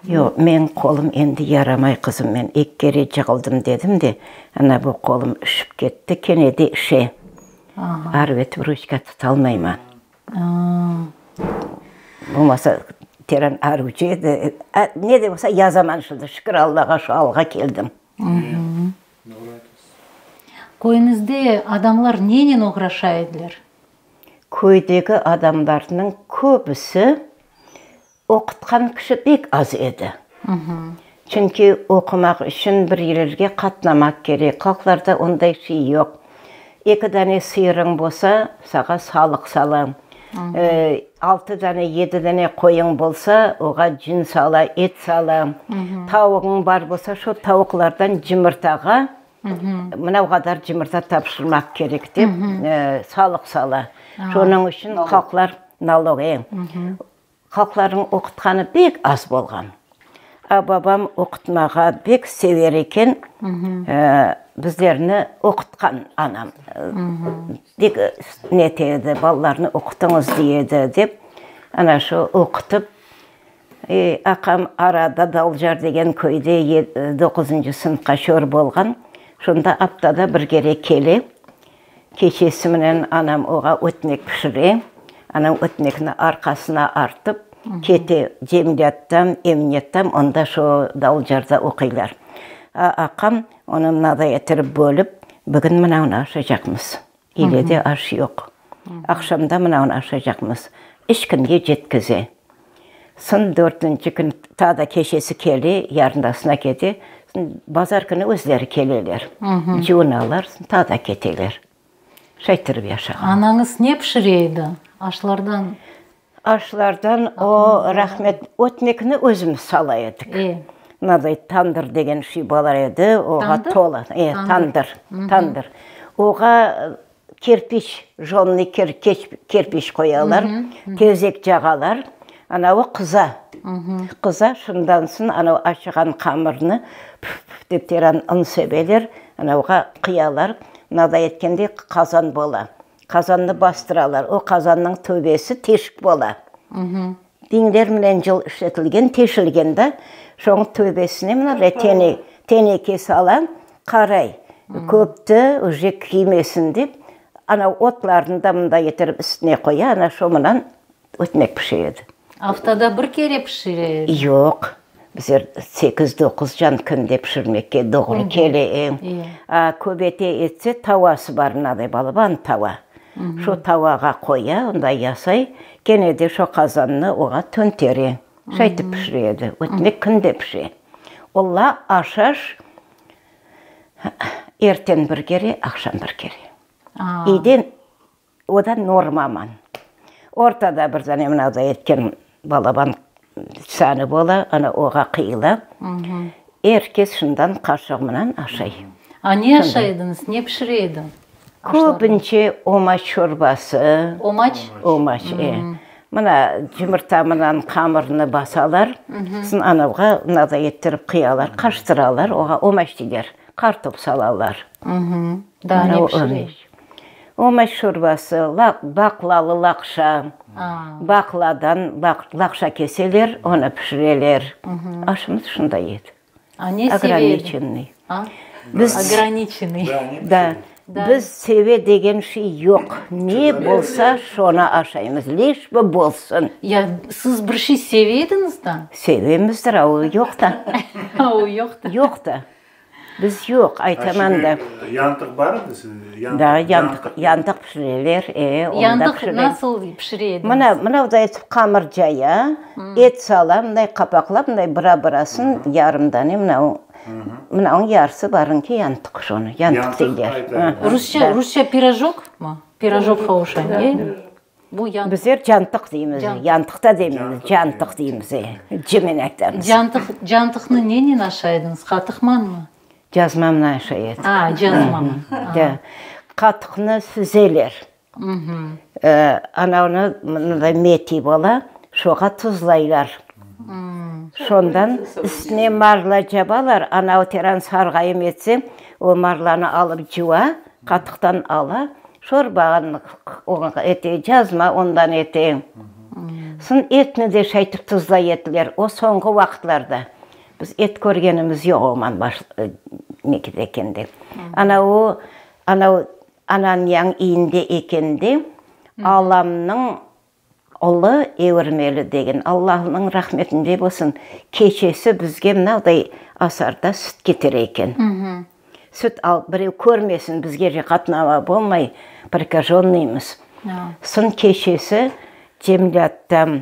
Yoq, menim qolum endi yaramay, qızım, men eki kere cığıldım dedim de, ana bu qolum üşüp ketti, kene de üşe. Arv etip ruçka tutalmayman. Bolmasa, teren aruvcı edi. Ne de bolsa yazaman şimdi, şükür Allağa, şu alğa keldim. Köyüñizde adamlar nenen oğraşa ediler? Köydeki adamlarnıñ köbüsi oqutqan kişi pek az edi. Çünki oqumaq içün bir yerlerge qatnamaq kerek, halqlarda onday şey yoq. Eki dane sıyırıñ bolsa, sağa salıq sala. Altı dane, yedi dane qoyuñ bolsa, oğa cün sala, et sala. Tavuğıñ bar bolsa, şu tavuqlardan cımırtağa mına o qadar cımırta tapşırmaq kerek dep salıq sala. Şonıñ içün halqlar nalog, e. Halqlarnıñ oqutqanı pek az bolğan. A babam oqutmağa pek sever eken, bizlerni oqutqan anam. Pek nete edi, balalarnı oqutıñız dey edi dep, ana şu oqutıp, aqam arada Dalcar degen köyde doquzıncı sınıfqa şor bolğan, şonda aptada bir kere kele. Keçesi menen anam oğa ötmek pişire. Anam ötmekni arqasına artıp, kete cemiyattan, emniyettan, onda şo Dalcarda oquylar. A aqam onı mınaday ettirip bölip, Bugün mınavnı aşaycaqmız. İlede aş yoq. Aqşamda mınavnı aşaycaqmız. İç kimge jetkize. Soñ dörtünci kün taa da keşesi kele, yarındasına kete. Soñ bazar künü özleri keleler. Cuvunalar, soñ taa da keteler. Şaytırıp yaşağan. Anañız ne pişire edi aşlardan? Aşlardan o, rahmet, ötmekni özümiz sala edik. Mınaday tandır degen şey bolar edi, oğa tola, e, tandır, tandır. Oğa Kerpiç, jonnıy kerpiç qoyalar, tezek cağalar, ana o qıza. Qıza, şundan soñ ana o açığan hamırnı püf-püf dep teran un sebeler, ana oğa qıyalar, mınaday etkende qazan bola. Qazannı bastıralar, o qazannıñ töbesi teşik bola. Biñlerminen yıl işletilgen, teşilgen da, şoñıñ töbesine mınaday teneke sala, qaray, köpti uje kiymesin dep, ana otlarnı da mınday etirip üstüne qoya, ana şo mınan. Ötmek pişe edi. Aftada bir kere pişire edi? Yoq. Bizler sekiz-doquz can künde pişirmekke doğru kele. E. A, köbete etse, tavası bar, mınaday balaban tava. Şo tavağa qoya, onda yasay, kene de şo qazannı oğa töntere. Şaytip pişire edi. Ötmek künde pişe. Ola aşaş erten bir kere, aqşam bir kere. İyden O da normaman. Ortada bir dane mınaday etken balaban sanı bola, ana oğa qıyıla. Er kes şundan qaşığınan aşay. A ne aşay ediñiz, ne pişire ediñ? Köbünce omaç şorbası. Omaç? Omaç, e. Mına cımırtamınan qamırnı basalar, soñ anavğa mınaday ettirip qıyalar, qaştıralar, oğa omaç deyler. Qartop salalar. Daa ne pişire? Omaç şorbası, baqlalı laqşa, baqladan laqşa keseler, onı pişireler. Aşımız şunday edi. A ne seve Ograniçenniy. Biz, Ograniçenniy. Da. Biz seve degen şey yoq. Ne bolsa, şonı aşaymız. Liş bi bolsun. Ya siz bir şey seve ediñiz da? Sevemizdir, a o yoq da. A o yoq da. Yoq da. Biz yoq, aytaman da. Yantıq bar edi sizde? Da, yantıq, yantıq pişireler, e, onu da Yantıq pişire. nasıl pişire ediñiz? Mına, mınavday etip qamır caya, et sala, mınday qapaqlap, mınday bıra-bırasın, yarım dane, mına, mınavıñ yarısı barıñki yantıq şonı, yantıq deyler. Rusça, rusça pirojok mı? Pirojokqa oşay, e? Bu yantıq. Bizler cantıq deymiz, yantıq da demeymiz, cantıq deymiz, e, c men aytamız. Cantıq, cantıqnı nenen aşay ediñiz, qatıqmanmı? Cazmamnen aşay edik. A, cazmaman. Da. Qatıqnı süzeler. Anavını mınday meti bola, şoğa tuzlaylar. Şondan üstüne marla cabalar, anavı teran sarğayım etse, o marlanı alıp cuva, qatıqtan ala, Şorbanı ete, cazma ondan ete. Soñ etni de şaytip tuzlay ediler. O soñğı vaqıtlarda. Biz et körgenimiz yoq oman baş nekide ekende. Ana o, ana o ananyañ iyinde ekende alamnıñ Ulı evirmeli degen, Allahnıñ rahmetinde bolsun, keçesi bizge mınavday asarda süt ketire eken. Süt alıp, birev körmesin, bizge reqatnama bolmay, prokajonnıymız. Soñ keçesi Cemile atam,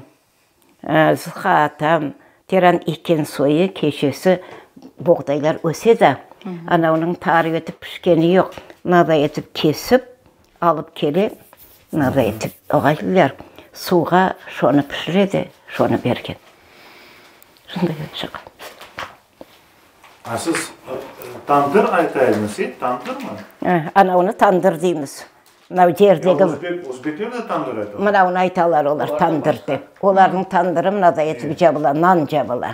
Zılha atam, Teran eken soyı keçesi boğdaylar öse da, anavınıñ tarif etip pişkeni yoq, mınavday etip kesip, Alıp kele, nada etip oğaylılar, suvğa şonı pişire de, şonı bergen. Şunday yaşağanmız. A siz tandır ayta ediñiz, e? Tandırmı? Ana, onı tandır deymiz. Mınau yerdegi. Özbek, özbekler de tandır aytalar. Mına onı aytalar olar, tandır dep. Olarnıñ tandırı mınaday etip cabıla, nan cabıla.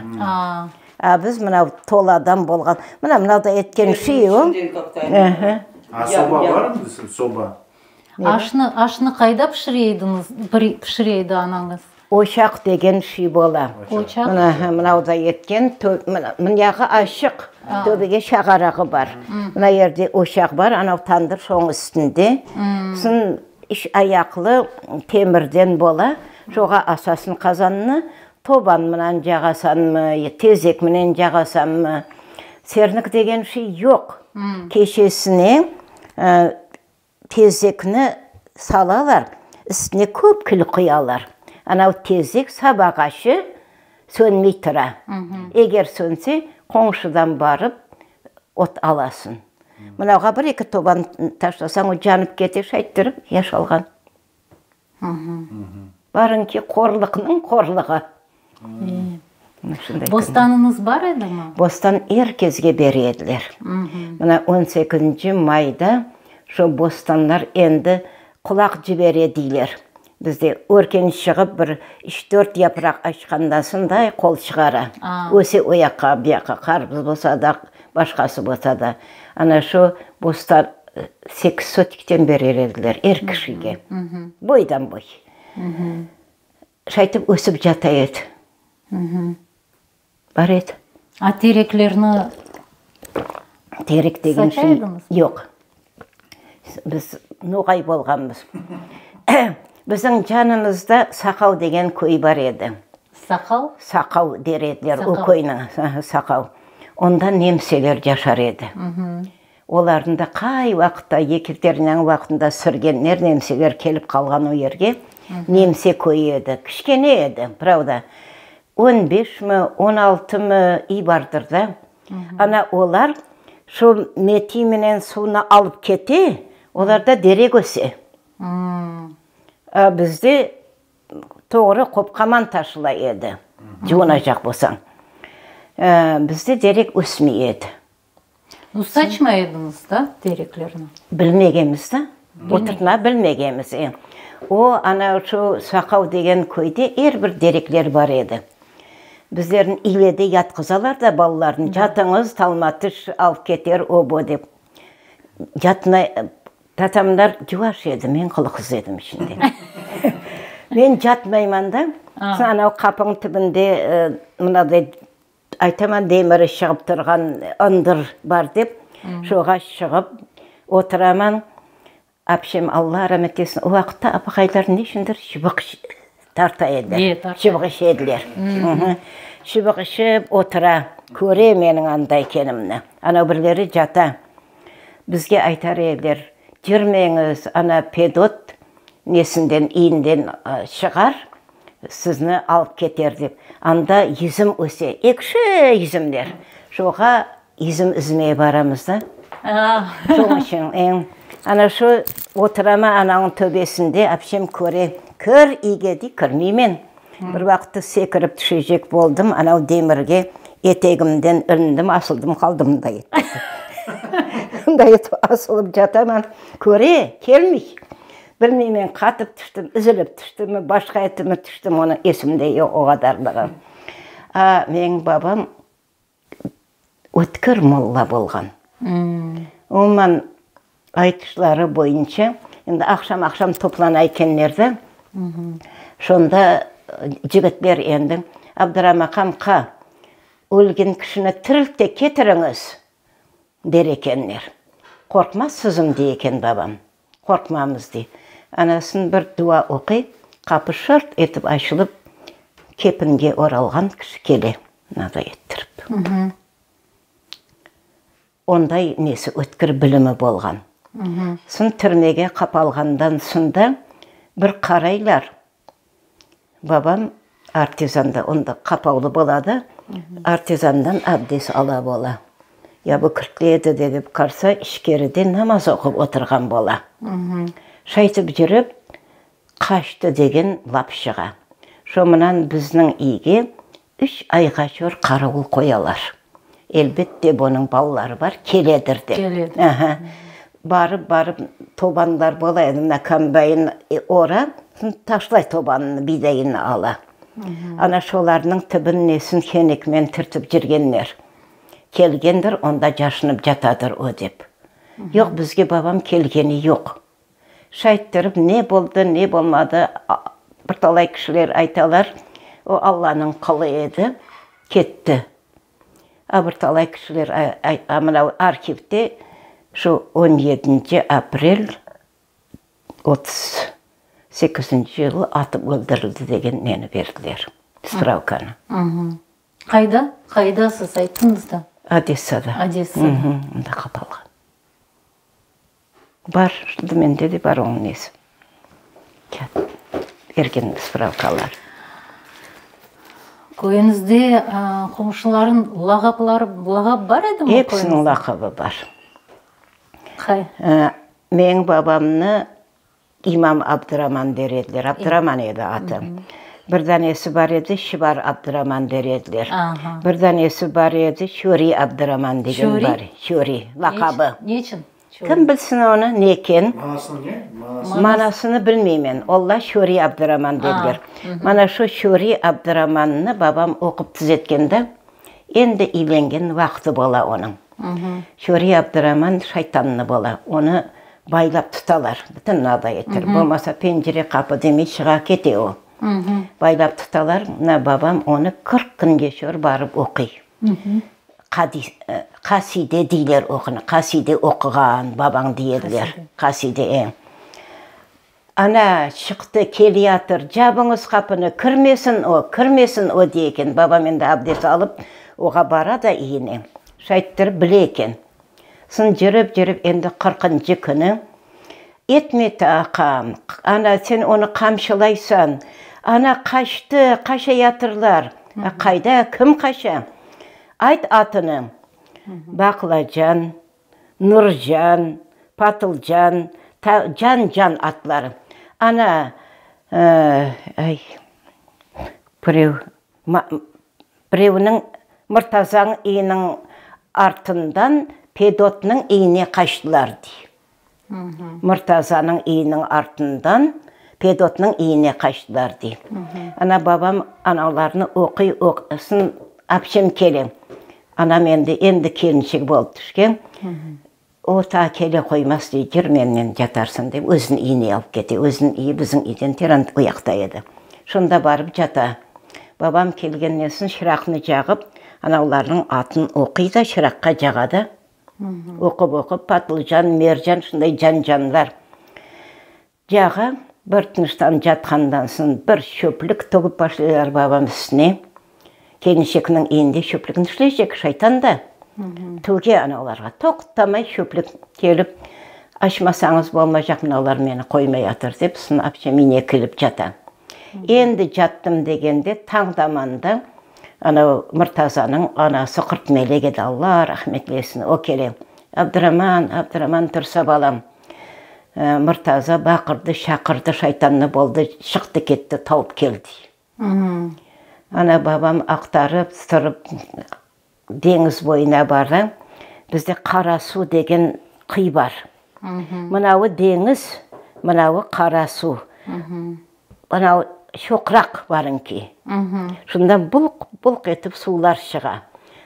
A biz mınau toladan bolğan, mına mınaday etken şey o. A soba barmı sizde, soba? Aşnı, aşnı qayda pişire ediñiz, pişire edi anañız? Oçaq degen şey bola. Oçaq? Mına, mınauday etken, mına, mınağı açıq, töpege şağarağı bar. Mına yerde oçaq bar, anau tandır şoñıñ üstünde. Soñ üç ayaqlı temirden bola, şoğa asasıñ qazannı, Toban mınan cağasanmı, tezek mınen cağasanmı, sernik degen şey yoq. Keçesine tezekni salalar, üstüne köp kül qoyalar. Anav tezek sabağaçı sönmey tura. Eger sönse, qoñşudan barıp ot alasıñ. Mınavğa bir-eki toban taşlasañ, o canıp kete, şayttırıp yaşalğan. Barıñ ki, qorlıqnıñ qorlığı. Bostanıñız bar edimi? Bostan er kesge bere ediler. Mına on sekizinci mayda şo bostanlar endi qulaq cibere deyler. Bizde örken çığıp bir üç-dört yapraq açqandan soñ day qol çıqara. Öse o yaqqa, bu yaqqa, qarpız bolsa da, başqası bolsa da. Ana şo bostan sekiz sotikten berer ediler er kişige, boydan boy. Şaytip ösip cata edi. Bar edi. A tereklerni Terek degen şey yoq. Biz noğay bolğanmız. Bizim canımızda Saqav degen köy bar edi. Saqav? Saqav der ediler o köyniñ, Saqav. Onda nemseler yaşar edi. Olarnı da qay vaqıtta, Yekaterinanıñ vaqtında sürgenler, nemseler kelip qalğan o yerge. Nemse köyü edi. Kiçkene edi, pravda. On beşmi, on altımı iy bardır da. Ana olar şu meti menen suvnı alıp kete, olarda derek öse. A bizde doğru qopqaman taşıla edi, cuvunacaq bolsañ. Bizde derek ösmey edi. Nu, saçmay ediñiz da tereklerni? Bilmegenmiz da, oturtma bilmegenmiz. O, ana şu Saqav degen köyde er bir derekler bar edi. Bizlerni ilede yatqızalar da balalarnı, yatıñız, talma tiş alıp keter, o, bu dep. Yatmay, tatamlar yuvaş edi, men qılıqsız edim içinde. Men yatmayman da, soñ ana o qapınıñ tübünde mınaday Aytaman, demiri şığıp turğan ındır bar dep, şoğa şığıp oturaman. Apşem, Alla ramet etsin, o vaqıtta apaqaylar ne içündir şıbıq tarta ediler, şıbıq işe ediler. Şıbıq işip otura, köre meniñ anda ekenimni. Ana birleri cata. Bizge aytar ediler, Kirmeñiz, ana Pedot nesinden, iyinden şığar, Sizni alıp keter dep. Anda yüzüm öse, ekşi yüzümler. Şoğa yüzüm üzmeye baramız da. Şoñ içün, eñ. Ana şu oturama ananıñ töbesinde, apşem köre, kir iyge dey, kirmeymen. Bir vaqıtta sekirip tüşecek boldım, anav demirge etegimden ilindim, asıldım qaldım mınday etip. Mınday etip asılıp cataman, köre, kelmey. Bilmeymen, qatıp tüştim, üzülip tüştimi, başqa etimi tüştim, onı esimde yoq o qadarlığı. A, meñiñ babam ötkir molla bolğan. Umuman, aytışları boyunca, endi aqşam-aqşam toplana ekenler de, şonda cigitler endi, Abduram aqam, qa, ölgen kişini tirilt de ketiriñiz, der ekenler. Qorqmazsızım, dey eken babam. Qorqmamız, dey. Anasın bir dua oquy, qapı şart etip açılıp, kepinge oralğan kişi kele, mınaday ettirip. Onday nesi ötkir bilimi bolğan. Soñ türmege qapalğandan soñ da bir qaraylar, Babam artizanda, onda qapavlı bola da, artizandan abdes ala bola. Ya bu kirtli edi de dep qarsa, içkeride namaz oqup oturğan bola. Şaytip yürip, qaçtı degen laf çığa. Şo mınan bizniñ iyge üç ayğa çor qaravul qoyalar. Elbette, bunıñ balaları bar, keledir dep. Keledir. Aha. Barıp, barıp, tobanlar bola edi, mına kombayn ora, taşlay tobanını, biydayını ala. Ana şolarnıñ tübün nesin henekmen türtip cürgenler. Kelgendir, onda caşınıp catadır o dep. Yoq, bizge babam kelgeni yoq. Şayttırıp ne boldı, ne bolmadı, bir talay kişiler aytalar, o Allanıñ qulı edi, ketti. A bir talay kişiler, mına arhivde şu on yedinci aprel 38-nci yılı atıp öldürildi degen neni berdiler, spravkanı. Qayda? Qayda siz ayttıñız da? Odessada. Odessada. Onda qapalğan. Bar, şimdi mende de bar onıñ nesi. Kâğıt, bergen spravkalar. Köyüñizde qomşularıñ lağapları, lağap bar edimi köyüñizde? Episiniñ lağabı bar. Qay? Meñiñ babamnı İmam Abduraman der ediler, Abduraman edi atı. Bir danesi bar edi, Şibar Abduraman der ediler. Bir danesi bar edi, Şöri Abduraman degen bar. Şöri, laqabı. Neçün? Kim bilsin onı, ne eken? Manasını ne? Manasını. Manasını bilmeymen. Olla Şöri Abduraman dediler. Mana şu Şöri Abduramannı babam oqup tüzetkende, endi üylengen vaqtı bola onıñ. Şöri Abduraman şaytannı bola. Onı Baylap tutalar, bütün naday eter. Bolmasa pencere, qapı demey çığa kete o. Baylap tutalar, mına babam onı 40 künge şor barıp oquy. Qaside deyler oqunı, qaside oquğan babañ dey ediler. Qaside, e. Ana, çıqtı, keliyatır, cabıñız qapını, kirmesin o, kirmesin o, dey eken. Babam endi abdes alıp, oğa bara da iyine. Şayttırıp bile eken. Soñ cürip-cürip endi qırqıncı künü, Etme taqa, ana, sen onı qamçılaysan. Ana, qaçtı, qaçayatırlar. A, qayda, kim qaça? Ayt atını. Baqlacan, Nurcan, Patılcan, ta, can-can atları. Ana, ay, birev, birevniñ, Mırtazanıñ iyiniñ artından Pedotnıñ iyine qaçtılar, dey. Mırtazanıñ iyiniñ artından Pedotnıñ iyine qaçtılar, dey. Ana, babam analarnı oquy, oqusın, apçem kele. Anam endi, endi kelinçek bolıp tüşken. O taa kele qoymaz, dey, cür mennen catarsıñ, dep, özüniñ iyine alıp kete. Özüniñ iyi bizim iyden teran o yaqta edi. Şonda barıp cata. Babam kelgenden soñ çıraqnı cağıp, anavlarnıñ atın oquy da, çıraqqa cağa da. Oqup-oqup, patlıcan, mercan, şunday can-canlar. Cağa bir tınıştan catqandan soñ bir çöplük töküp başlaylar babam üstüne. Kelinçekniñ iyinde çöplük nişleycek, şaytan da. Töke analarğa, toqtamay çöplük kelip, açmasañız bolmaycaq, mınalar meni qoymayatır, dep, soñ apçem iyine kelip cata. Endi cattım degende, tañ zamanda anav Mırtazanıñ anası Qurtmelek edi, Alla rahmetlesin, o kele, Abduraman, Abduraman, tursa balam. Mırtaza baqırdı, şaqırdı, şaytannı boldı, çıqtı ketti, taup keldi. Ana, babam aqtarıp, turıp, deñiz boyuna bara. Bizde Qara Suv degen qıy bar. Mınavı deñiz, mınavı Qara Suv. Mınavı çoqraq barıñki. Şundan bulq-bulq etip suvlar çığa.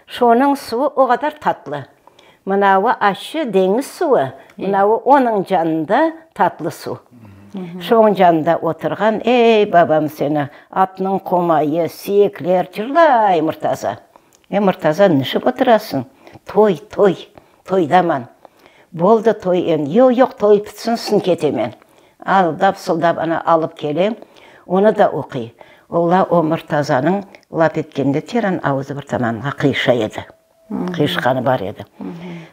Şonıñ suvı o qadar tatlı. Mınavı aşçı deñiz suvı, mınavı onıñ canında tatlı suv. Şoñ canında oturğan, ey, babam seni, atnıñ qomayı, siyekler, cırlay Murtaza. E, Murtaza, nişip oturasıñ? Toy, toy, toydaman. Boldı toy endi. Yoq, yoq, toy pitsin, soñ ketemen. Aldap-sıldap ana alıp kele, onı da oquy. Olla o Murtazanıñ laf etkende teran avuzı bir tamanğa qıyışa edi. Qıyışqanı bar edi.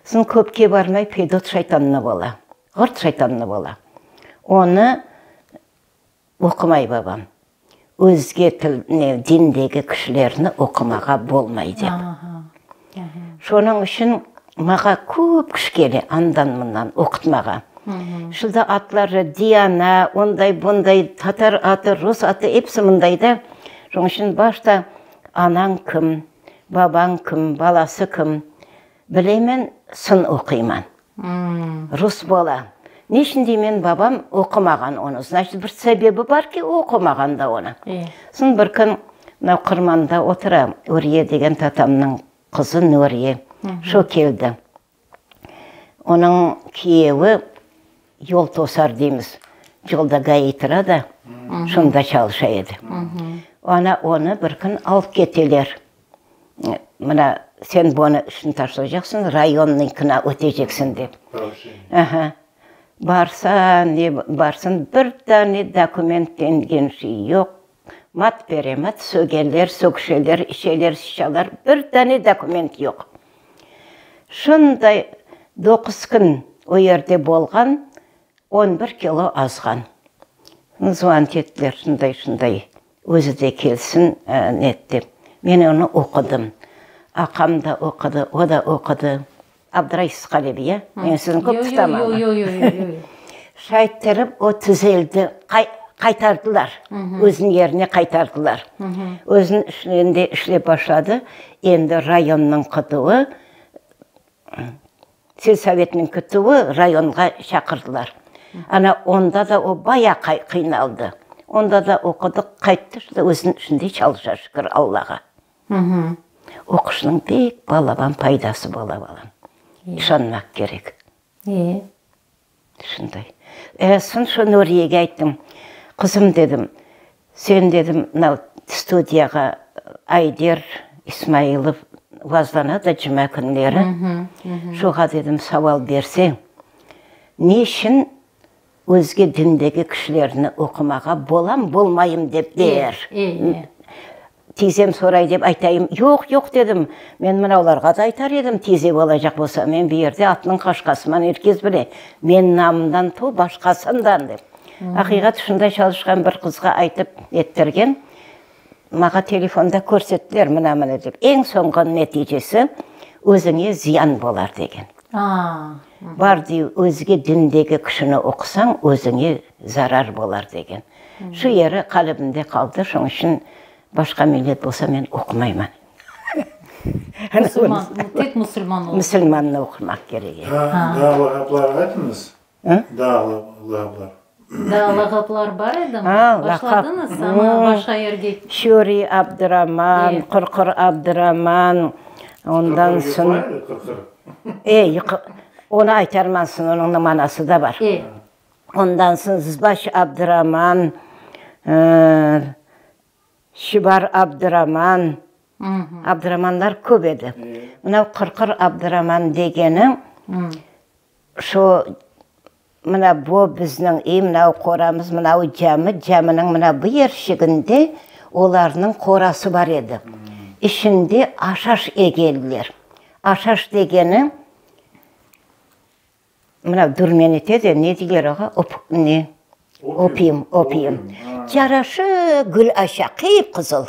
Soñ köpke barmay Pedot şaytannı bola. Ğırt şaytannı bola. Onı oqumay babam. Özge til, ne, dindegi kişilerni oqumağa bolmay dep. Şonıñ içün mağa köp kişi kele andan-mından oqutmağa. Şurada atları Diana, onday, bunday, tatar atı, rus atı, episi mınday da. Şonıñ içün başta anañ kim, Babañ kim, balası kim, bilemen, sın oquyman. Rus bola. Ne içün deymen, babam oqumağan onı. Znaçit, bir sebebi bar ki, o oqumağan da onı. Soñ bir kün mına Qırmanda otura, Uriye degen tatamnıñ qızı Nuriye, şo keldi. Onıñ kiyevi yol tosar deymiz, yolda GAİ tura da, şunda çalışa edi. Ana onı bir kün alıp keteler. Mına sen bunı işni taşlaycaqsıñ, rayonninkına öteceksiñ dep. Aha. Barsa, ne barsın, bir dane dokument dengen şey yoq. Mat bere mat, sögeler, sögüşeler, içeler, sıçalar, bir dane dokument yoq. Şunday doquz kün o yerde bolğan, on bir kilo azğan. Zvonit ettiler, şunday, şunday, özü de kelsin, net dep. Men onı oqudım. Aqam da oqudı, o da oqudı. Abdıraysız qalebi, ya? Men sizni köp tutamam. Yoq, yoq, yoq, yoq. Şayttırıp o tüzeldi, qaytardılar, özüniñ yerine qaytardılar. Özüniñ işinde işlep başladı. Endi rayonnıñ qıtuvı, selsovetniñ qıtuvı rayonğa çaqırdılar. Ana, onda da o bayağı qıynaldı. Onda da oqudı, qayttı, şimdi özüniñ işinde çalışa, şükür Allağa. Oquşnıñ pek balaban faydası bola, balam. İşanmaq kerek. Şunday. E, soñ şu Nuriyege ayttım, Qızım, dedim, sen, dedim, mınau studiyağa Ayder İsmailov vazlana da cuma künleri, şoğa, dedim, saval berseñ, ne içün. Özge dindegi kişilerni oqumağa bolam, bolmayım dep der. Tizem soray dep aytayım. Yoq, yoq, dedim. Men mına olarğa da aytar edim, tize olacaq bolsa, men bu yerde atnıñ qaşqasıman, er kes bile. Men namımdan to başqasından dep. Aqiqat şunday çalışqan bir qızğa aytıp ettirgen. Mağa telefonda körsettiler mına-mına dep. Eñ soñğan neticesi, özüñe ziyan bolar degen. Bar dey, özge dindegi kişini oqusañ, özüñe zarar bolar degen. Şu yeri qalbimde qaldı, şoñ içün başqa millet bolsa men oqumayman. Musulman, tek musulman olsun. Musulmannı oqumaq kerek. Daa lağaplar aytıñız. Daa lağaplar. Daa lağaplar bar edimi? Başladıñız, amma başqa yerge. Şöri Abduraman, Qırqır Abduraman, ondan soñ. Qırqır. E, onı aytarmansıñ, onıñ manası da bar. Ondan soñ Zbaş Abduraman, Şibar Abduraman, Abduramanlar köp edi. Mınav Qırqır Abduraman degeni şu mına bu bizniñ ey, mınav qoramız, mınav cami, caminiñ mına bu yerşiginde olarnıñ qorası bar edi. İçinde aşaş egenler. Aşaş degeni Mına dürmen ete de, ne deyler ağa, op, ne? Opium, opium. Yaraşı gül aşa, qıp-qızıl.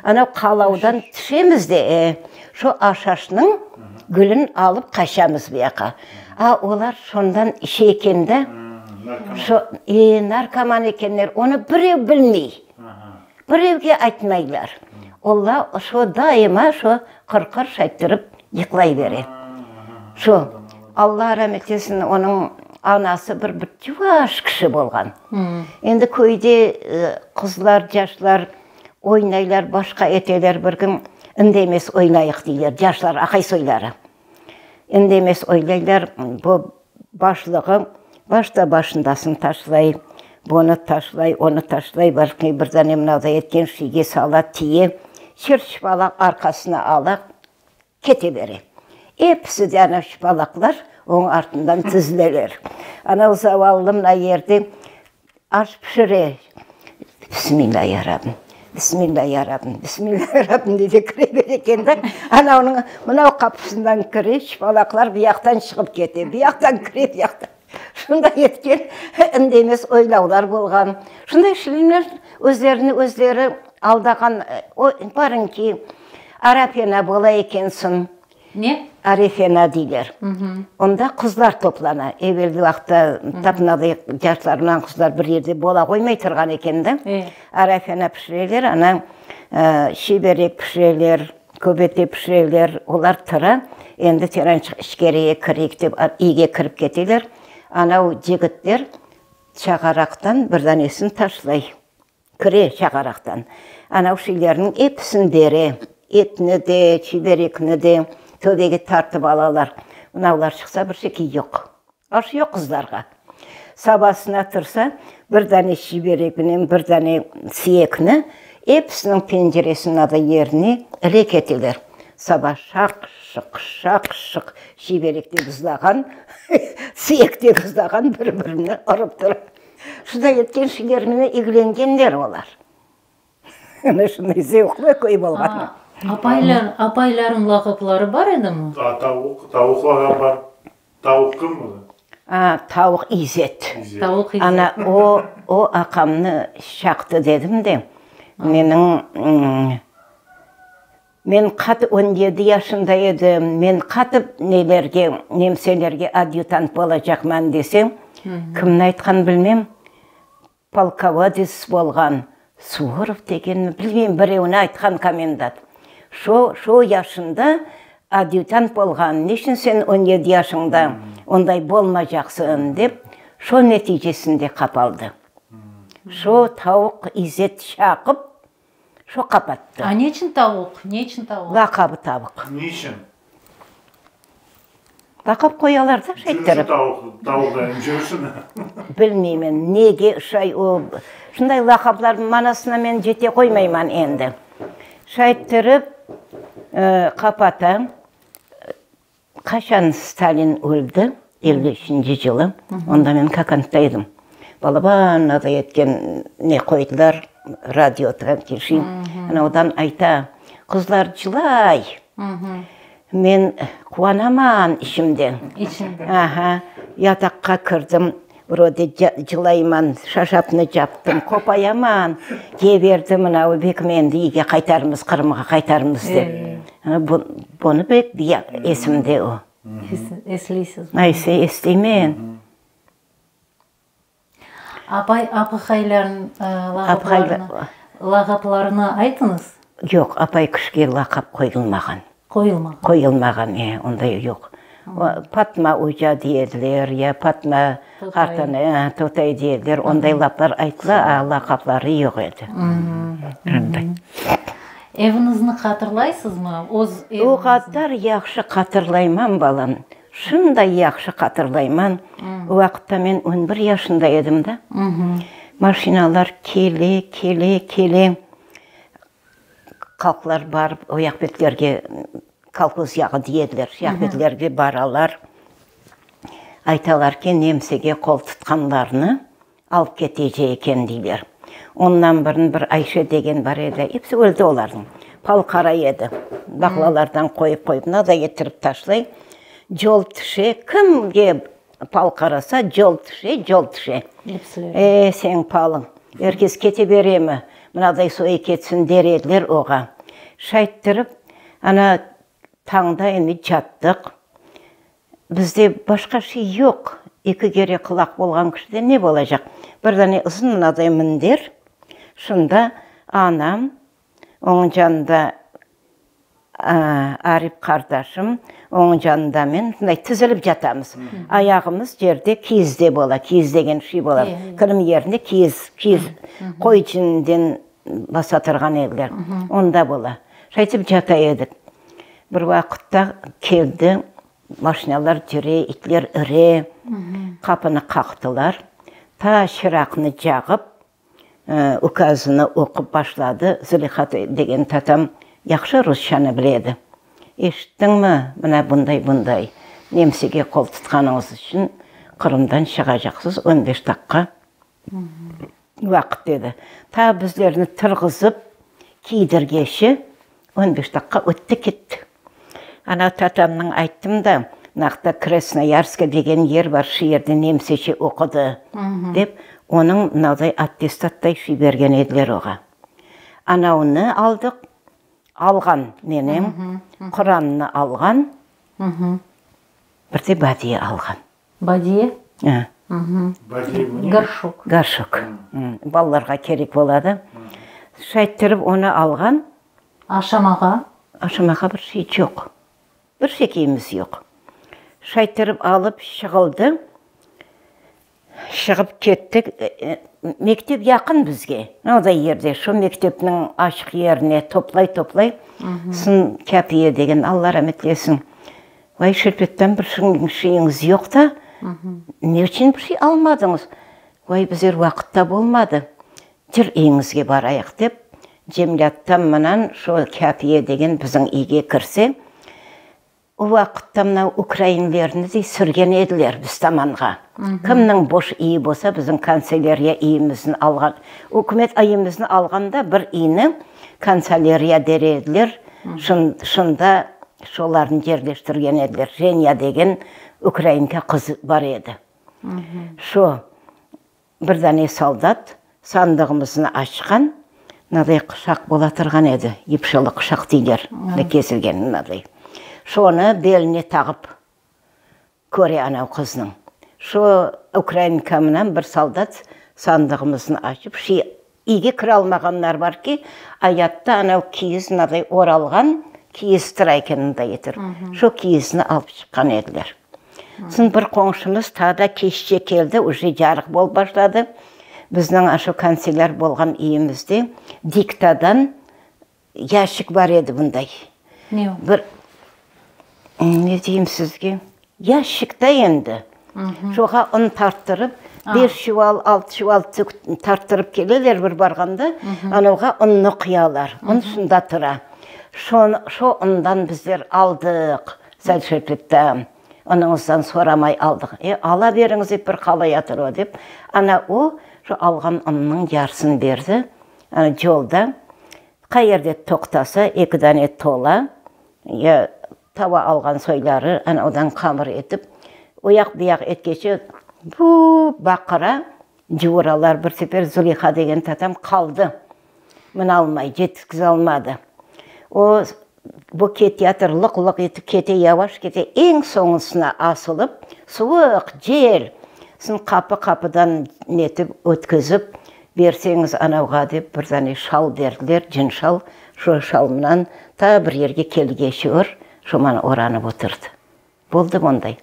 Ana qalavdan tüşemiz de, e, şu aşaşnıñ gülün alıp qaçamız bu yaqqa. A olar şondan işe eken de, şo, e, narkoman ekenler, onı birev bilmey. Birevge aytmaylar. Olla şo daima şo qırqır şayttırıp yıqlay bere. Şo, Alla ramet etsin, onıñ anası bir bir yuvaş kişi bolğan. Endi köyde qızlar, yaşlar oynaylar, başqa eteler, bir kün indemez oynayıq deyler, yaşlar, aqay soyları. İndemez oylaylar, bu başlığı başta başındasın taşlay, bunı taşlay, onı taşlay, bir bir dane mınaday etken şiyge sala, tiye, çır-çıpalaq arqasına ala, kete bere. Episi de ana şıpalaqlar onıñ artından tizileler. Ana o zavallı mına yerde Aş pişire. Bismilla ya Rabbim, bismilla ya Rabbim, bismilla ya Rabbim dey de kire bere eken de, ana onıñ mınav qapısından kire, şıpalaqlar bu yaqtan çıqıp kete, bu yaqtan kire, bu yaqtan. Şunday etken, indemez oylavlar bolğan. Şunday şirinler özlerini özleri aldağan, barıñki, Arapena bola ekensiñ. Ne? Arefena deyler. Onda qızlar toplana. Evelki vaqıtta tap mınaday yaşlar mınan qızlar bir yerde bola qoymay turğan eken da. Arefena pişireler, ana şiberek pişireler, köbete pişireler. Olar tura. Endi terençıq içkeriye kireyik dep iyge kirip keteler. Anav cigitler çağaraqtan bir danesini taşlay. Kire çağaraqtan. Anav şeylerniñ episini bere, etni de, çiberekni de töbege tartıp alalar. Mınavlar çıqsa, bir şekil yoq. Aş yoq qızlarğa. Sabasına tursa, bir dane çibereknen, bir dane siyekni episiniñ penceresiniñ adı yerine ile keteler. Saba şaq-şıq, şaq-şıq çiberek de buzlağan, siyek de buzlağan, bir-birini urıp tura. Şunday etken şeyler menen eglengenler olar. Ana şunday zevqlı köy bolğan. Apaylar, apaylarıñ lağapları bar edimi? A, tavuq, tavuq lağap bar. Tavuq kim edi? A, tavuq İzet. Tavuq İzet. Ana o, o aqamnı şaqtı dedim de, meniñ Men qat on yedi yaşında edim, men qatıp nelerge, nemselerge adyutant bolacaqman desem, kimni aytqan bilmem, polkovodets bolğan Suvorov degenmi, bilmeyim, birevni aytqan komendat. Şo, şo yaşında adyutant bolğan, neçün sen on yedi yaşıñda onday bolmacaqsıñ, dep, şo neticesinde qapaldı. Şo tavuq İzzet şaqıp, Şo qapattı. A neçin tavuq? Neçin tavuq? Laqabı tavuq. Niçin? Laqap qoyalar da şay ettirip. Cürüşü tavuq, tavuq da cürüşü ne? Bilmeymen, nege şay o, şunday laqaplarnıñ manasına men cete qoymayman endi. Şay ettirip qapata. Qaçan Stalin öldi, 53-nci yılı, onda men Kakantta edim. Balaban aday etken ne qoydılar, radio şey, ana odan ayta, qızlar cılay. Men quvanaman içimden. İçinden. Aha, yataqqa kirdim, vrode cılayman, şaşapnı captım, qopayaman, geberdi mına belki endi iyge qaytarmız, Qırımğa qaytarmız dep. Bunı pek esimde o. Esleysiz. Ayse, esleymen. Apay, apaqaylarnıñ lağaplarını, lağaplarını aytıñız. Yoq, apay kişige laqap qoyulmağan. Qoyulmağan. Qoyulmağan, e, onday yoq. Patma oca dey ediler, ya Patma qartana, e, totay dey ediler, onday laflar aytıla, a laqapları yoq edi. Onday. Eviñizni hatırlaysızmı? Öz eviñizni. O qadar yahşı hatırlayman, balam. Şunday yahşı hatırlayman, o vaqıtta men on bir yaşında edim da. Maşinalar kele, kele, kele. Halqlar barıp o yaq betlerge, kolhoz yağı dey ediler, şu yaq betlerge baralar. Aytalar ki, nemsege qol tutqanlarnı Alıp ketecek eken, deyler. Ondan burun bir Ayşe degen bar edi, episi öldi olarnıñ. Pal qaray edi. Baqlalardan qoyıp-qoyıp naday ettirip taşlay. Col tüşe, kimge pal qarasa, col tüşe, col tüşe. E, seniñ palıñ. Er kes kete beremi? Mınaday soyu ketsin, der ediler oğa. Şayttırıp, ana, tañda endi cattıq. Bizde başqa şey yoq. Eki kere qulaq bolğan kişide ne bolacaq? Bir dane uzun mınaday minder, şunda anam, onıñ yanında Arip qardaşım, onıñ yanında men, şunday tizilip yatamız. Ayağımız yerde kiyizde bola, kiyiz degen şey bola. Kilim yerine kiyiz, kiyiz qoy içinden basatırğan ediler. Onda bola. Şaytip yata edik. Bir vaqıtta keldi, maşinalar cüre, itler üre, qapını qaqtılar. Ta çıraqnı cağıp, ukazını oqup başladı. Züleyha degen tatam yahşı rusçanı bile edi. Eşittiñmi, mına bunday-bunday, nemsege qol tutqanıñız içün Qırımdan çıqacaqsız, on beş daqqa Vaqıt edi. Ta bizlerni turğızıp kiydirgeçe on beş daqqa ötti ketti. Ana tatamnıñ ayttım da, mınaqta Krasnoyarska degen yer bar, şu yerde nemseçe oqudı, dep, onıñ mınaday attestatday şiy bergen ediler oğa. Anavını aldıq, alğan nenem, Qurannı alğan, bir de badiye alğan. Badiye? E. Badiye bu ne? Gorşok. Gorşok. Balalarğa kerek boladı. Şayttırıp onı alğan. Aşamağa? Aşamağa bir şey çoq. Bir şekiyimiz yoq. Şayttırıp alıp şığıldı. Şığıp kettik. Mektep yaqın bizge. Mınaday yerde, şu mektepniñ açıq yerine toplay-toplay, soñ Kâpiye degen, Alla ramet etsin, Vay, şerbetten bir şeyiñiz yoq da, ne içün bir şey almadıñız? Vay, bizler vaqıt da bolmadı, cır üyiñizge barayıq, dep, Cemilâttan mınan şu Kâpiye degen biziñ üyge kirse, o vaqıtta mına ukrainlerni de sürgen ediler biz tamanğa. Kimniñ boş üyi bolsa, biziñ kantseleriya üyimizni alğan, ükümet üyimizni alğanda bir üyni kantseleriya der ediler, şunda Şolarnı yerleştirgen ediler. Jenya degen ukrainka qız bar edi. Şo bir dane soldat sandığımıznı açqan, mınaday quşaq bola turğan edi, yipşalı quşaq deyler, kesilgen mınaday. Şonı beline tağıp Köre anav qıznıñ. Şu ukrainka mınan bir soldat sandığımıznı açıp, şi iyge kiralmağanlar bar ki, ayatta anav kiyiz mınaday oralğan kiyiz tura eken mınday etirip, şu kiyizni alıp çıqqan ediler. Soñ bir qoñşumız taa da keççe keldi, uje yarıq bolıp başladı. Bizniñ aşu kantselâr bolğan üyümizde diktadan Yaşik bar edi bunday. Ne o? Bir, ne deyim sizge, yaşik da endi. Şoğa un tarttırıp, beş çuval, altı çuval tarttırıp keleler bir barğanda, anavğa unnı quyalar. Un şunda tura. Şo undan bizler aldıq, Sait Şevkettan. Onıñızdan soramay aldıq. E, ala beriñiz, ep bir qalayatır o, dep. Ana o, şu alğan unnıñ yarısını berdi. Ana yolda qayerde toqtasa, eki dane tola, ya tava alğan soyları, ana odan qamır etip, o yaq-bu yaq etkeçe, bu baqıra, cuvuralar. Bir sefer Zuleyha degen tatam qaldı. Minalmay, yetkizalmadı. O, bu keteyatır, lıq-lıq etip kete, yavaş kete, eñ soñusına asılıp, suvuq, cel, soñ qapı-qapıdan netip, ötkizip, berseñiz anavğa dep bir dane şal berdiler, cin şal, şu şalmınan ta bir yerge kelgeçiyor, şoman oranıp oturdı. Boldı bunday.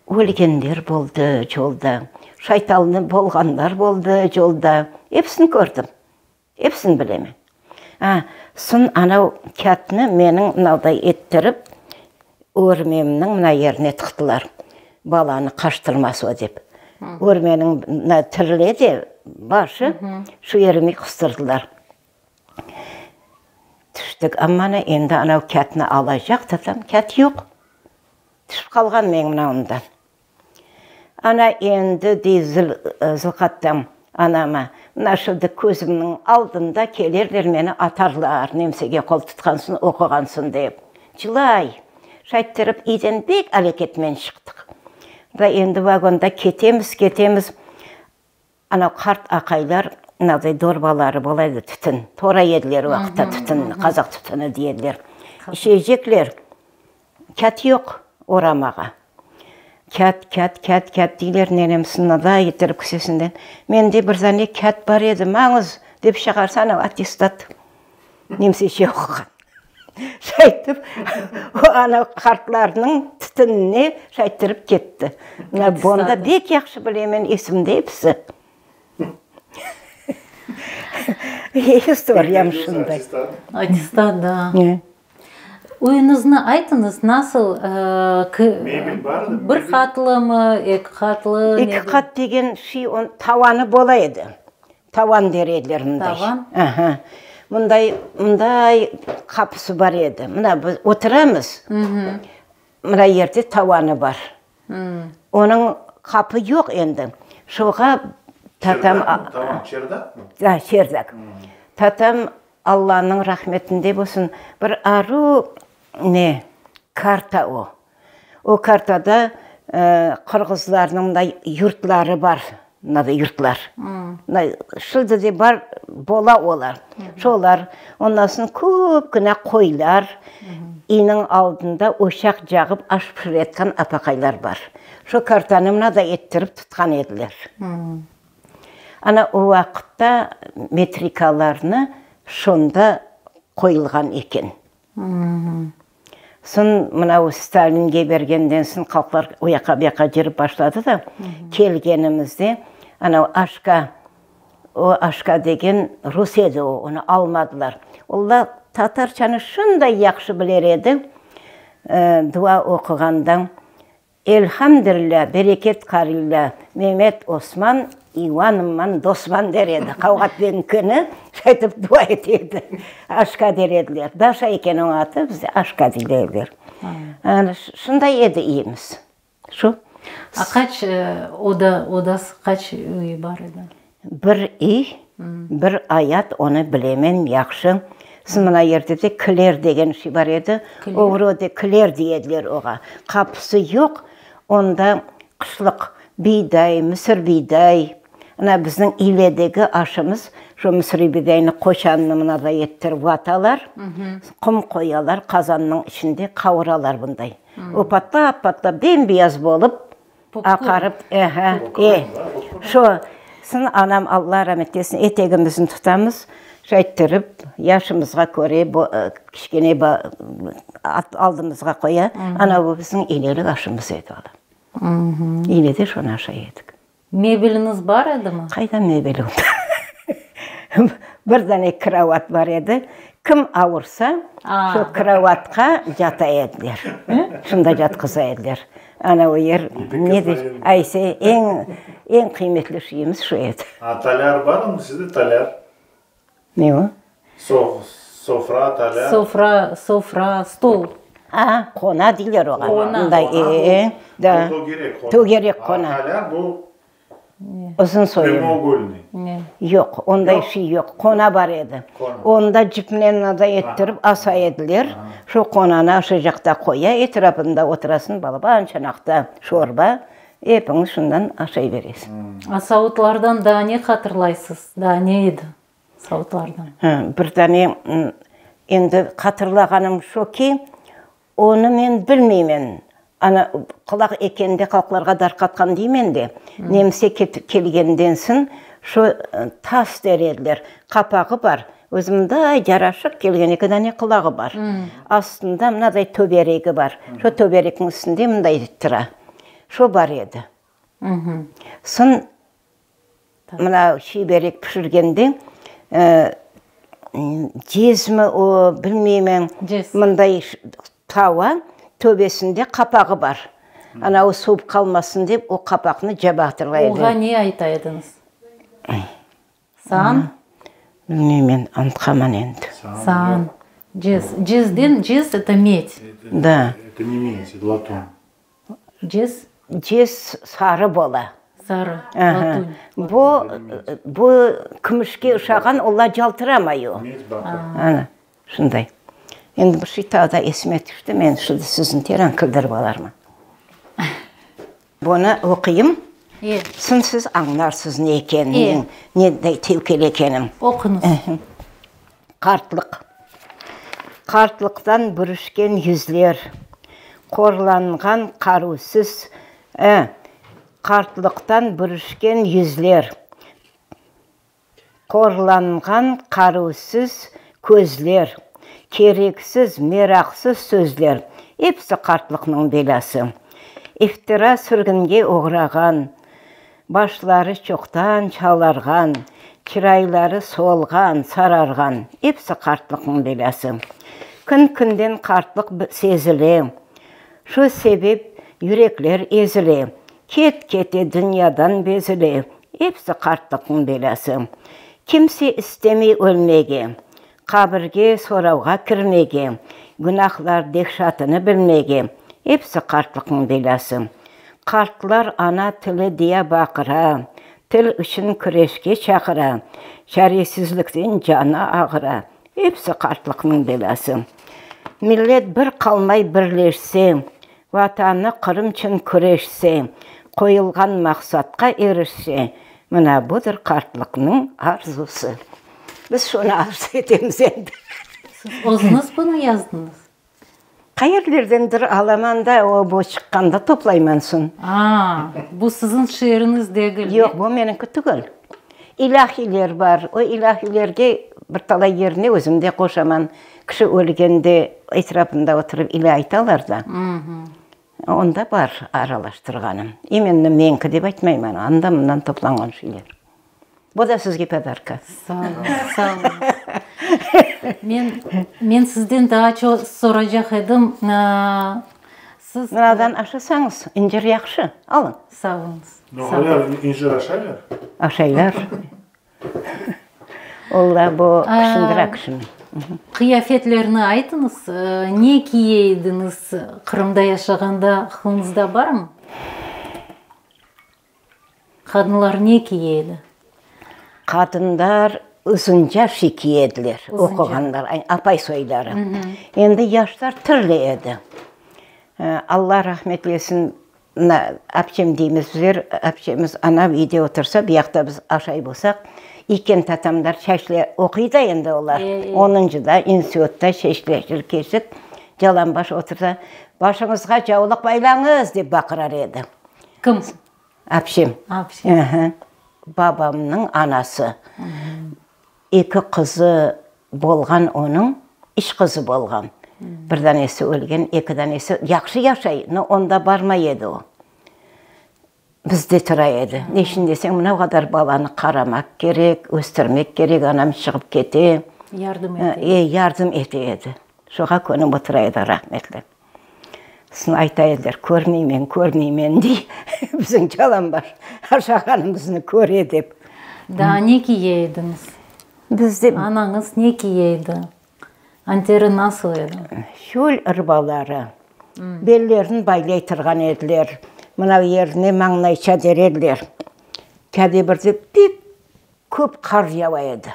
Ölgenler boldı yolda, şaytalnı bolğanlar boldı yolda, episini kördim. Episini bilemen. A, soñ anav kâtnı meniñ mınavday ettirip, örmemniñ mına yerine tıqtılar, balanı qaştırmaz o dep. Örmeniñ mına tirile de başı, şu yerime qıstırdılar. Tüştik, amma endi anav kâtnı alacaq tatam, kât yoq. Tüşip qalğan menim mınavımdan. Ana endi, dey Zılqattam anama, mına şimdi közümniñ aldında kelerler meni atarlar, nemsege qol tutqansın, oquğansın dep. Cılay. Şayttirip iyden bek aleketmen çıqtıq. Da endi vagonda ketemiz, ketemiz. Ana qart aqaylar mınaday dorbaları bola edi, tütün. Toray ediler o vaqıtta tütünni, qazaq tütüni dey ediler. İşeycekler, kât yoq oramağa. Kât, kât, kât, kât deyler, nenem sınnaday ettirip kisesinden, Mende bir dane kât bar edi, mañız, dep çıqarsa, ana attestat. Nemseçe oquğan. Şaytip, o ana qartlarnıñ tütünine şayttırıp ketti. Mına bonda bek yahşı bilemen, esimde episi. İstoriyam şunday. Attestat, da. Üyüñizni aytıñız, nasıl, bir qatlımı, eki qatlı? Eki qat degen şey, tavanı bola edi. Tavan der ediler mınday. Tavan? Aha. Mınday, mınday qapısı bar edi. Mına biz oturamız, mına yerde tavanı bar. Onıñ qapı yoq endi. Şoğa tatam... Çerdakmı tavan, çerdakmı? Da, çerdak. Tatam, Allanıñ rahmetinde bolsun, bir aru ne, karta o. O kartada qırğızlarnıñ mınday yurtları bar, mınaday yurtlar. Mınday şimdi de bar, bola olar. Şolar, ondan soñ köpkene qoylar, iyniñ aldında oçaq cağıp aş pişireyatqan apaqaylar bar. Şo kartanı mınaday ettirip tutqan ediler. Ana o vaqıtta metrikalarnı şonda qoyulğan eken. Soñ mına o Stalin gebergenden soñ halqlar o yaqqa bu yaqqa cürip başladı da, kelgenimizde ana o Aşka, o Aşka degen rus edi o, onı almadılar. Olar tatarçanı şunday yahşı biler edi, dua oquğanda Elhamdülilâ, bereket qarillâ, Memet, Osman, İvanımman dosman der edi. Qavğatbegniñ künü şaytip dua ete edi. Aşka der ediler. Daşa eken oña atı, bizde Aşka dey ediler. Ana şunday edi iyimiz. Şu. A qaç oda, odası qaç üyi bar edi? Bir iy, bir ayat, onı bilemen yahşı. Siz mına yerde de kiler degen şey bar edi. O vrode kiler dey ediler oğa. Qapısı yoq, onda qışlıq biyday, mısır biyday. Mına bizniñ iledegi aşımız, şu mısır bidaynı qoçannı mınaday ettirip vatalar, qum qoyalar qazannıñ içinde, qavuralar bunday. O patlap-patlap bem-beyaz bolıp, Aqarıp, ehe, e, şo, soñ anam, Alla ramet etsin, etegimizni tutamız, şayttirip, yaşımızğa köre, kiçkene aldımızğa qoya, ana bu bizim ilelik aşımız edi, oğlum. İlede şonı aşay edik. Mebeliñiz bar edimi? Qayda mebel oldı? Bir dane krovat bar edi. Kim avursa, şu krovatqa yata ediler. Şunda yatqıza ediler. Ana o yer, ne de, ayse, eñ, eñ qıymetli şeyimiz şu edi. A talyar barmı sizde, talyar? Ne o? Sofra, talyar. Sofra, sofra, stol. A, qona deyler oğa. Qona. Mınday, e, da. Bu tögerek qona. Tögerek qona. A talâ bu Uzun soyu. Prямоугольный. Yoq, onday şey yoq. Qona bar edi. Onda cipnen mınday ettirip asa ediler. Şu qonanı aşacaqta qoya, etrafında oturasıñ, balaban çanaqta şorba, epiñiz şundan aşay beresiñ. A savutlardan daa ne hatırlaysız? Daa ne edi savutlardan? Bir dane endi hatırlağanım şu ki, Onı men bilmeymen. Ana, qulaq ekende halqlarğa darqatqan deymen de, nemse kelgenden soñ şu tas der ediler, qapağı bar, özü mınday yaraşıq kelgen eki dane qulağı bar. Astında mınaday töberegi bar, şu töberekniñ üstünde mınday tura. Şu bar edi. Soñ Mına şiberek pişirgende, cezmi o, bilmeymen, mınday tava, töbesinde qapağı bar. Ana o suvıp qalmasın dep, o qapaqnı cabatırlay edi. Oğa ne ayta ediñiz? Saan? Bilmeymen, unutqanman endi. Saan. Cez. Cezden, cez, eto medь. Da. Eto ne medь, eto latun. Cez? Cez sarı bola. Sarı, latun. Bu, bu kümüşke uşağan, olar caltıramay o. Ana, şunday. Endi bir şey taa da esime tüşti, men şimdi sizni teran küldirip alarman. Bunı oquyım, soñ siz añlarsız ne ekenini, ne tevkeli ekenim. Oquñız. Qartlıq. Qartlıqtan bürüşken yüzler, Qorlanğan qaruvsız, e. Qartlıqtan bürüşken yüzler, Qorlanğan qaruvsız közler, Kereksiz, meraqsız sözler, Episi qartlıqnıñ belâsı. İftira sürgünge oğrağan, Başları çoqtan çalarğan, Çırayları solğan, sararğan, Episi qartlıqnıñ belâsı. Kün-künden qartlıq sezile, Şu sebep yürekler ezile, Ket-kete dünyadan bezile, Episi qartlıqnıñ belâsı. Kimse istemey ölmege, Qabirge soravğa kirmege, Günahlar dehşatını bilmege, Episi qartlıqnıñ belâsı. Qartlar ana tili diye baqıra, Til içün küreşke çaqıra, Çaresizlikten canı ağıra, Episi qartlıqnıñ belâsı. Millet bir qalmay birleşse, Vatanı Qırım içün küreşse, Qoyulğan maqsatqa erişse, Mına budır qartlıqnıñ arzusı. Biz şunı arzu etemiz endi. Siz özüñiz bunı yazdıñız? Qayerlerdendir alaman da, o bu çıqqanda toplayman soñ. A, bu siziñ şiiriñiz degil? Yoq, bu meniñki tügül. İlâhiyler bar. O ilâhiylerge bir talay yerine özüm de qoşaman. Kişi ölgende etrafında oturıp ilâ aytalar da. Onda bar aralaştırğanım. İmенно meniñki dep aytmayman, anda-mından toplanğan şeyler. Bu da sizge podarka. Sağ oluñ, sağ oluñ. Men, men sizden daa çoq soracaq edim. Siz. Mınadan aşasañız, incir yahşı, alıñ. Sağ oluñız. Noğaylar incir aşaylar? Aşaylar. Olar bu qışındıra kişini. Qıyafetlerni aytıñız, ne kiye ediñiz Qırımda yaşağanda, aqlıñızda barmı? Qadınlar ne kiye edi? Qadınlar uzunca şi kiye ediler, oquğanlar, apay soyları. Endi yaşlar türlü edi. Alla rahmet etsin, mına apçem deymiz bizler, apçemiz anav üyde otursa, bu yaqta biz aşay bolsaq, İken tatamlar çeşle oquy da endi olar, onuncıda, institutta çeşleşir kesip, yalanbaş otursa, Başıñızğa cavlıq baylañız! dep baqırar edi. Kim? Apşem. Apşem. Aha. Babamnıñ anası. Eki qızı bolğan onıñ, üç qızı bolğan. Bir danesi ölgen, eki danesi yahşı yaşay, no onda barmay edi o. Bizde tura edi. Ne içün deseñ, mına qadar balanı qaramaq kerek, östürmek kerek, anam çıqıp kete. Yardım ete edi. E, yardım ete edi. Şoğa könip otura edi rahmetli. Soñ ayta ediler, körmeymen, körmeymen, dey, bizim yalanbaş aşağanımıznı köre dep. Daa ne kiye ediñiz? Bizde. Anañız ne kiye edi? Anteri nasıl edi? Çöl ırbaları. Bellerini baylay turğan ediler. Mınav yerine mañlayça der ediler. Kâde birde pek köp qar yava edi.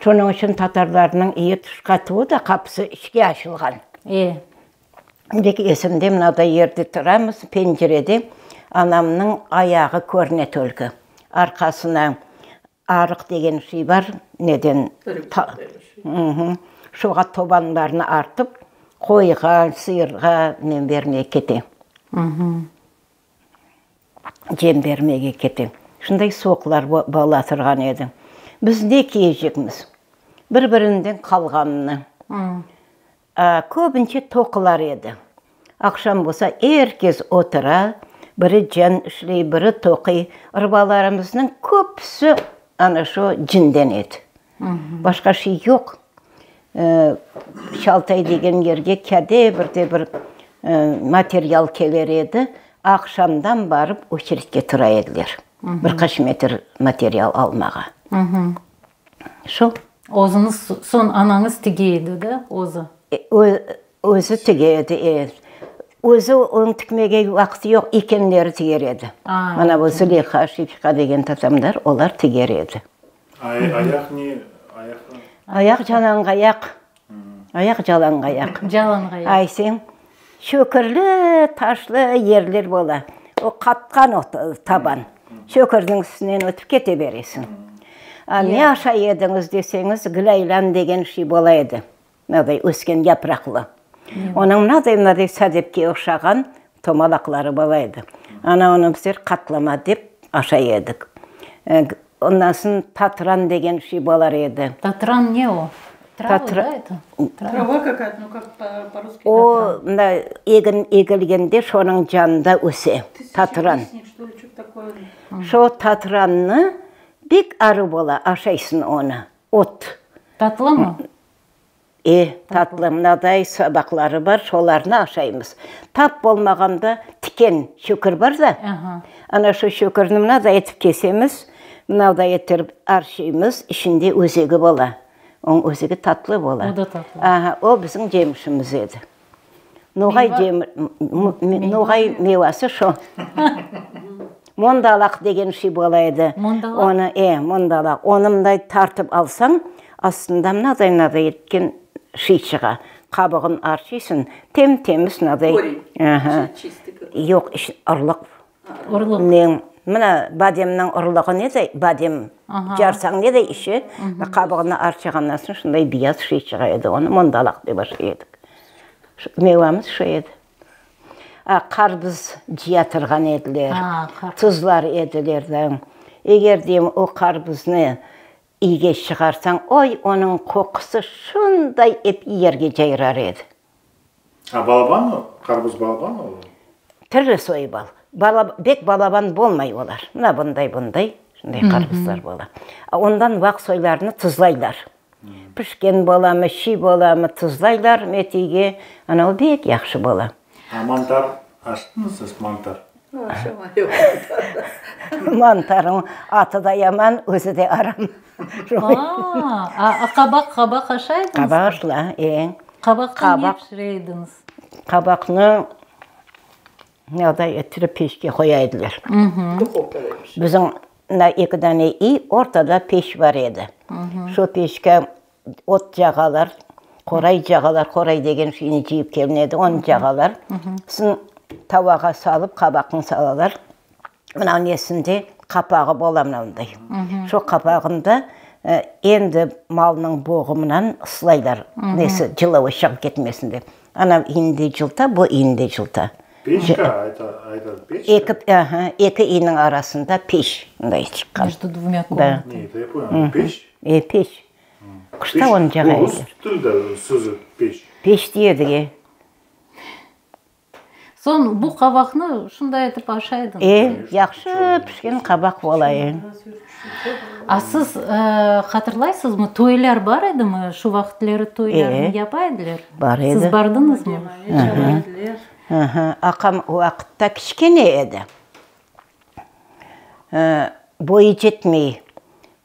Şonıñ içün tatarlarnıñ eyi tışqa tuvı da qapısı içke açılğan. E. Pek esimde, mınaday yerde turamız, pencerede anamnıñ ayağı körüne tölki. Arqasına Arıq degen şey bar, neden, şoğa tobanlarını artıp, qoyğa, sıyırğa nem bermege kete. Cem bermege kete. Şunday soqlar bola turğan edi. Biz ne kiyecekmiz? Bir-birinden qalğanını. Köbünce toqular edi. Aqşam bolsa er kes otura, biri cin işley, biri toquy. Urbalarımıznıñ köpüsi ana şu cinden edi. Başqa şey yoq. Şaltay degen yerge kâde bir de bir material keler edi, aqşamdan barıp oçeredke tura ediler, bir qaç metr material almağa. Şu. Özüñiz, soñ anañız tige edi da, özü? Özü tige edi, e. Özü onıñ tikmege vaqtı yoq, ekenleri tiger edi. Mana bu Züleyha, Şefiqa degen tatamlar, olar tiger edi. Ayaq ne, ayaqlar? Ayaq calañayaq. Ayaq calañayaq. Calañayaq. Ay sen, çökürli, taşlı yerler bola. O qatqan o taban. Çökürniñ üstünden ötip kete beresiñ. A ne aşay ediñiz deseñiz, gülâylan degen şey bola edi. Mınaday ösken yapraqlı. Onıñ mınaday-mınaday sadepke oşağan tomalaqları bola edi. Ana onı bizler qatlama dep aşay edik. Ondan soñ tatran degen şey bolar edi. Tatran ne o? Travı, da, eto? Trava kakaya-to, no kak po-russki? O, mında egin egilgende şonıñ canında öse, tatran. Şo tatrannı bek arı bola, aşaysıñ onı, ot. Tatlımı? E, tatlı, mınaday sabaqları bar, şolarnı aşaymız. Tap bolmağanda tiken şökür bar da, ana şu şökürni mınaday etip kesemiz, mınaday ettirip arşıymız, içinde özegi bola. Onıñ özegi tatlı bola. O da tatlı. Aha, o bizim cemişimiz edi. Noğay noğay mevası şo. Mondalaq degen şey bola edi. Mondalaq? Onı, e, mondalaq. Onı mınday tartıp alsañ, astında mınaday-mınaday etken şey çığa. Qabığını arçıysıñ, tem-temiz mınaday. Korень. Aha. Çistый какой. Yoq, urluq. Urluq. Ne, mına bademniñ urluğı neday, badem carsañ neday içi, qabığını arçığandan soñ şunday beyaz şey çığa edi, onı mondalaq dep aşay edik. Mevamız şu edi. A, qarbız cıya turğan ediler, tuzlar ediler da. Eger deyim o qarbıznı iyge çıqarsañ, oy, onıñ qoqusı şunday ep yerge cayrar edi. A balabanmı? Qarbuz balaban ola? Türlü soyu bal. Bala, bek balaban bolmay olar. Mına bunday, bunday, şunday qarbuzlar bola. Ondan vaq soylarını tuzlaylar. Pişken bolamı, şiy bolamı, tuzlaylar metiyge. Ana o bek yahşı bola. A mantar aştıñız siz, mantar? Mantarıñ atı da yaman, özü de aram. A, qabaq, qabaq aşay ediñizmi? Qabaq aşla, e. Qabaqtan ne pişire ediñiz? Qabaqnı mınaday ettirip peçke qoya ediler. Bizim mına eki dane iy, ortada peç bar edi. Şu peçke ot cağalar, qoray cağalar, qoray degen şeyni cıyıp kelinedi, onı cağalar. Soñ tavağa salıp qabaqnı salalar. Mına nesinde qapağı bola mınanday. Şu qapağında endi malnıñ boğumınan ıslaylar, nesi cılavı çıqıp ketmesin dep. Ana indi cılta, bu indi cılta. Peçka aytadı, peçka? Eki, aha, eki iyniñ arasında peç mınday çıqqan. Между двумя комнатами. Ne, eto ya poняl, peç? E, peç. Qışta onı cağa Bu rus ediler. tilde sözü peç. Peç dedik, e. Soñ bu qabaqnı şunday etip aşaydıñız. E, yahşı pişken qabaq bola, e. A siz hatırlaysızmı, toylar bar edimi? Şu vaqıtları toylarnı yapa ediler? Bar edi. Siz bardıñızmı? Aha, aqam o vaqıtta kiçkene edi. Boyu jetmey.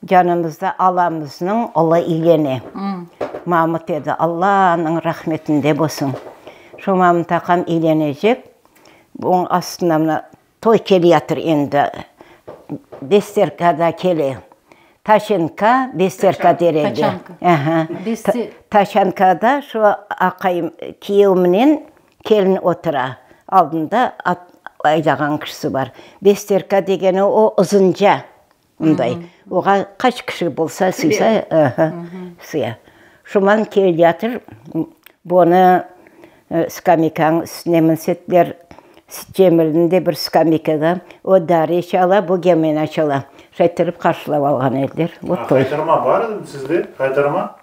Yanımızda alamıznıñ olı ilene. Mamut edi, Allanıñ rahmetinde bolsun. Şu Mamut aqam üylenecek, onıñ astına mına toy keleyatır endi, besterka da kele. Taşenka, besterka der edi. Taçanka. Aha. Taçankada şu aqayım kiyevimnen Kelin otura, aldında at aydağan kişisi bar. Besterka degeni o uzunca, mınday. Oğa qaç kişi bolsa sıysa, sıya. Şuman keleyatır, bunı skameykanıñ üstüne minsettiler. Cemilni de bir skameykağa. O dare çala, bu gemena çala. Şaytırıp qarşılap alğan ediler. Qaytarma bar edimi sizde, qaytarma?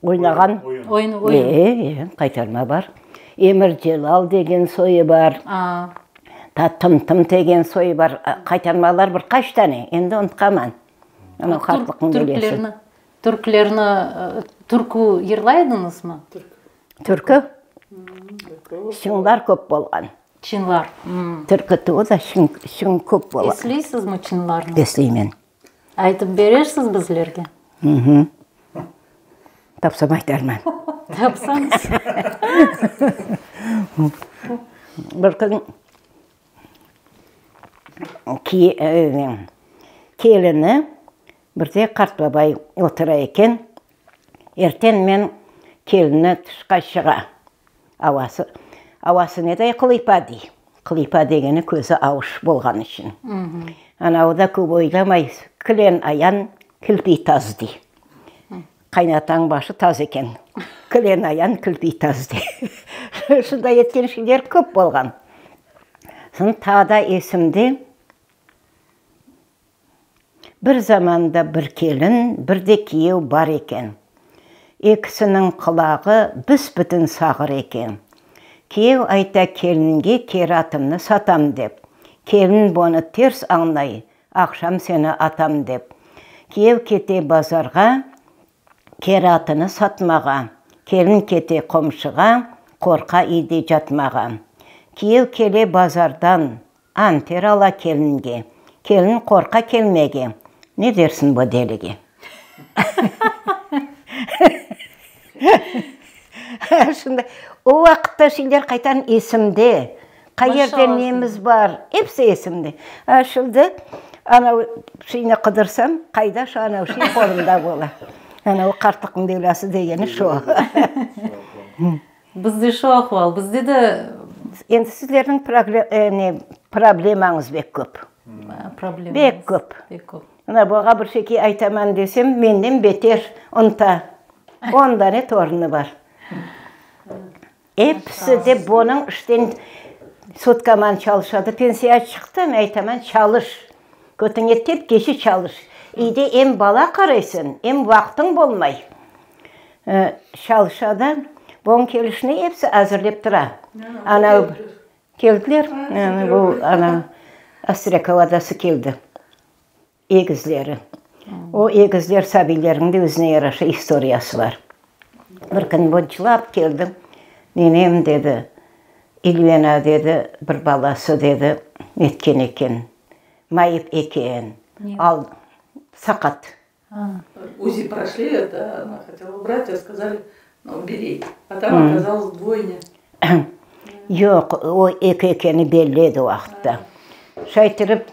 Oynağan. Oyun, oyun. E, qaytarma bar. Emir Celal degen soyı bar. Ta Tım-tım degen soyı bar. Qaytarmalar bir qaç tane, endi unutqanman. Ana qartlıqnıñ belesi. Türklerni, türklerni, türkü yırlay ediñizmi? Türkü? Çıñlar köp bolğan. Çıñlar. Türkü tügü da çıñ, çıñ köp bolğan. Esleysizmi çıñlarnı? Esleymen. Aytıp berersiz bizlerge? Hı-hı. Tapsam aytarman. Tapsañız. Bir kün kelini bir de qartbabay otura eken. Erten men kelini tışqa çığa. Avası, avası neday qılıypa dey. Qılıypa degeni közü avuş bolğanı içün. Anavı da köp oylamay, Kilen ayan, kilpiy taz dey. Qaynatañ başı taz eken. Kilen ayan, kilpiy taz dey. Şunday etken şeyler köp bolğan. Soñ taa da esimde. Bir zamanda bir kelin, bir de kiyev bar eken. Ekisiniñ qulağı büs-bütün sağır eken. Kiyev ayta kelinge keri atımnı satam dep. Kelin bunı ters añlay, aqşam seni atam dep. Kiyev kete bazarğa, keri atını satmağa. Kelin kete qomşuğa, qorqa iyde catmağa. Kiyev kele bazardan, Anter ala kelinge. Kelin qorqa kelmege. Ne dersiñ bu delige? Şunday. O vaqıtta şeyler qaytan esimde. Qayerde nemiz bar, episi esimde. A şimdi anav şeyni qıdırsam, qayda şu anav şey qolumda bola. Ana o qartlıqnıñ belâsı degeni şu. Bizde şu ahval, bizde de. Endi sizlerniñ ne, problemañız bek köp. Problemamız. Bek köp. Bek köp. Mına buğa bir şekil aytaman desem, menden beter unta. On dane torunı bar. Episi de bunıñ işten sutkaman çalışadı. Pensiya çıqtı, men aytaman, çalış. Kötüñe tepkeşi çalış. İyde em bala qaraysıñ, em vaqtıñ bolmay. Çalışa da, bunıñ kelişini episi azırlep tura. Ana, keldiler, bu, ana, Ostrekovodası keldi, egizleri. O egizler sabiylerniñ de özüne yaraşa istoriyası bar. Bir kün bu cılap keldi, nenem, dedi, İlvena, dedi, bir balası, dedi, netken eken, mayıp eken, al, saqat. УЗИ proşli, это ona hotela ubrat, a skazali, uberi. A tam okazalos dvoynya. Yoq, o eki ekeni belli edi o vaqıtta. Şaytırıp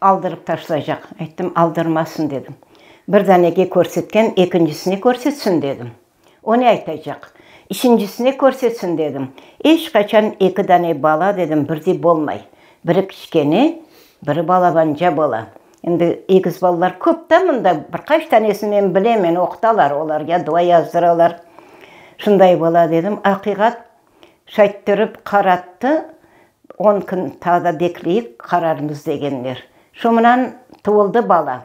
aldırıp taşlaycaq. Ayttım, aldırmasın dedim. Bir danege körsetken, ekincisine körsetsin dedim. O ne aytacaq? Üçüncisine körsetsin dedim. Eç qaçan eki dane bala dedim, birdey bolmay. Biri kiçkene, biri balabanca bola. Endi egiz balalar köp da mında, bir qaç tanesini men bilem, meni oqutalar, olarğa dua yazdıralar. Şunday bola dedim. Aqiqat, şayttırıp qarattı, on kün taa da bekleyik, qararmız degenler. Şu mınan tuvuldı bala.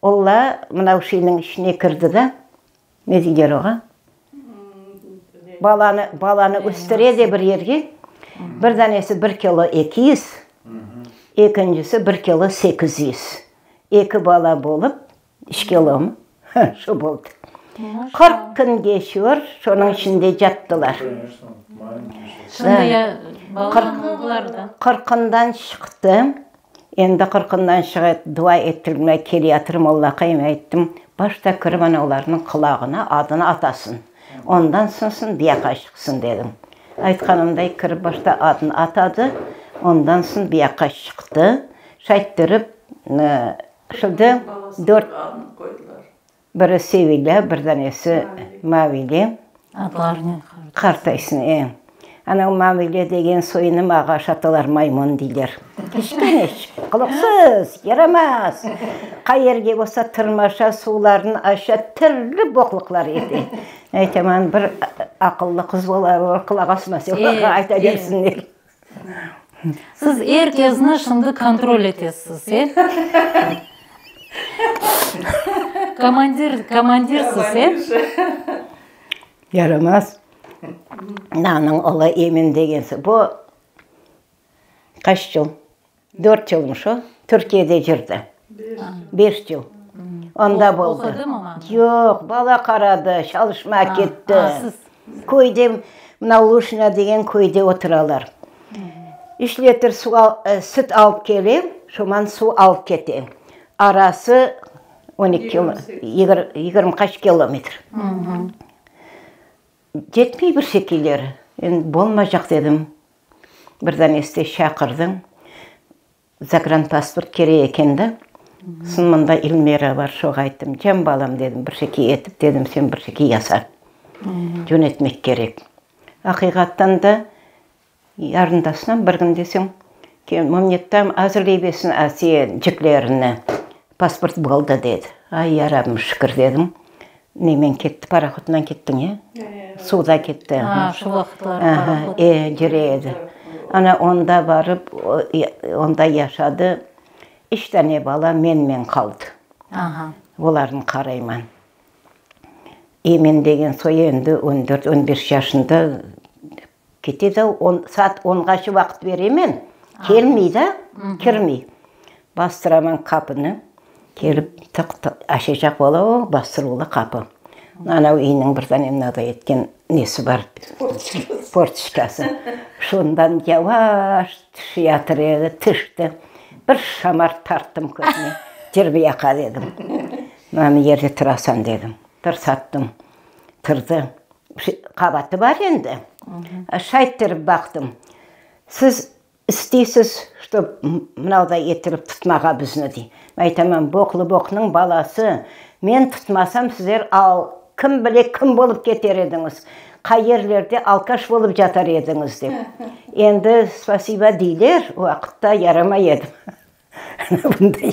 Olla mınav şeyniñ içine kirdi da, Ne deyler oğa? Balanı, balanı östüre de bir yerge, bir danesi bir kilo 200, ekincisi bir kilo 800. Eki bala bolıp, üç kilomı? Şu boldı. 40 kün geçiyor, şonıñ içinde cattılar. Şimdi ya balalar da. Qırqından çıqtı. Endi qırqından çıqıp, dua ettirmey keleyatırım, Allahqa em ayttım. Başta kirip ana olarnıñ qulağına adını atasıñ. Ondan soñ buyaqqa çıqsın dedim. Aytqanımday kirip başta adını atadı, ondan soñ buyaqqa çıqtı. Şayttırıp, şimdi dört, biri Sevilâ, bir danesi Mavile. Adları ne? Qartaysın, e. Ana Mavile degen soyunı mağa aşatalar, maymun deyler. Kiçkeneç, qılıqsız, yaramaz. Qayerge bolsa tırmaşa, suvlarnı aşa, türlü boqluqlar ete. Aytaman, bir aqıllı qız bola, qulaq asmasa, ayta bersinler. Siz er kezni şimdi kontrol etesiz, e? Komandir, komandirsiz, e? Yaramaz. Nanıñ oğlu Emin degen, bu qaç yıl? Dört yılmış o, Türkiyede cürdi. Beş yıl. Onda boldı. Oqudı mı? Yoq, bala qaradı, çalışmağa ketti. Köyde, mına Luşina degen köyde oturalar. Üç litr suv, süt alıp kele, şoman suv alıp kete. Arası on eki, yigirmi qaç kilometr. Yetmey bir şekilleri. Endi bolmaycaq dedim. Bir danesi de şaqırdım. Zagranpasport kerek eken da. Soñ mında Elmira bar, şoğa ayttım, Can balam, dedim, bir şekil etip, dedim, sen bir şekil yasa. Yönetmek kerek. Aqiqattan da, yarındasına bir kün desem, Mümnettam azırlay bersin Asiye ciklerini, pasport boldı, dedi. Ay, yarabbim, şükür, dedim. Nemen ketti, parohodnan kettiñ, e? Suvda ketti. A, şu vaqıtları parohod. E, cüre edi. Ana, onda barıp, onda yaşadı. Üç dane bala menmen qaldı. Aha. Olarnı qarayman. Emin degen soy endi on dört, on beş yaşında Kete de, on, saat onğaçı vaqıt beremen, kelmey da, kirmey. Bastıraman qapını, kelip tıq-tıq açacaq ola, o, bastıruvlı qapı. Ana üyniñ bir dane mınaday etken nesi bar, fortiçkası. Şundan yavaş tüşüyatır edi, tüşti. Bir şamar tarttım közüne, cır bu yaqa dedim. Mına yerde turasan dedim. Tırsattım, turdı. Qabaatı bar endi. Şayttirip baqtım. Siz isteysiz, ştob mınauday ettirip tutmağa bizni, dey. Men aytaman, boqlı boqnıñ balası, men tutmasam, sizler al, kim bile kim bolıp keter ediñiz, qayerlerde alkaş bolıp catar ediñiz, dep. Endi spasiba deyler, o vaqıtta yaramay edim. Bunday.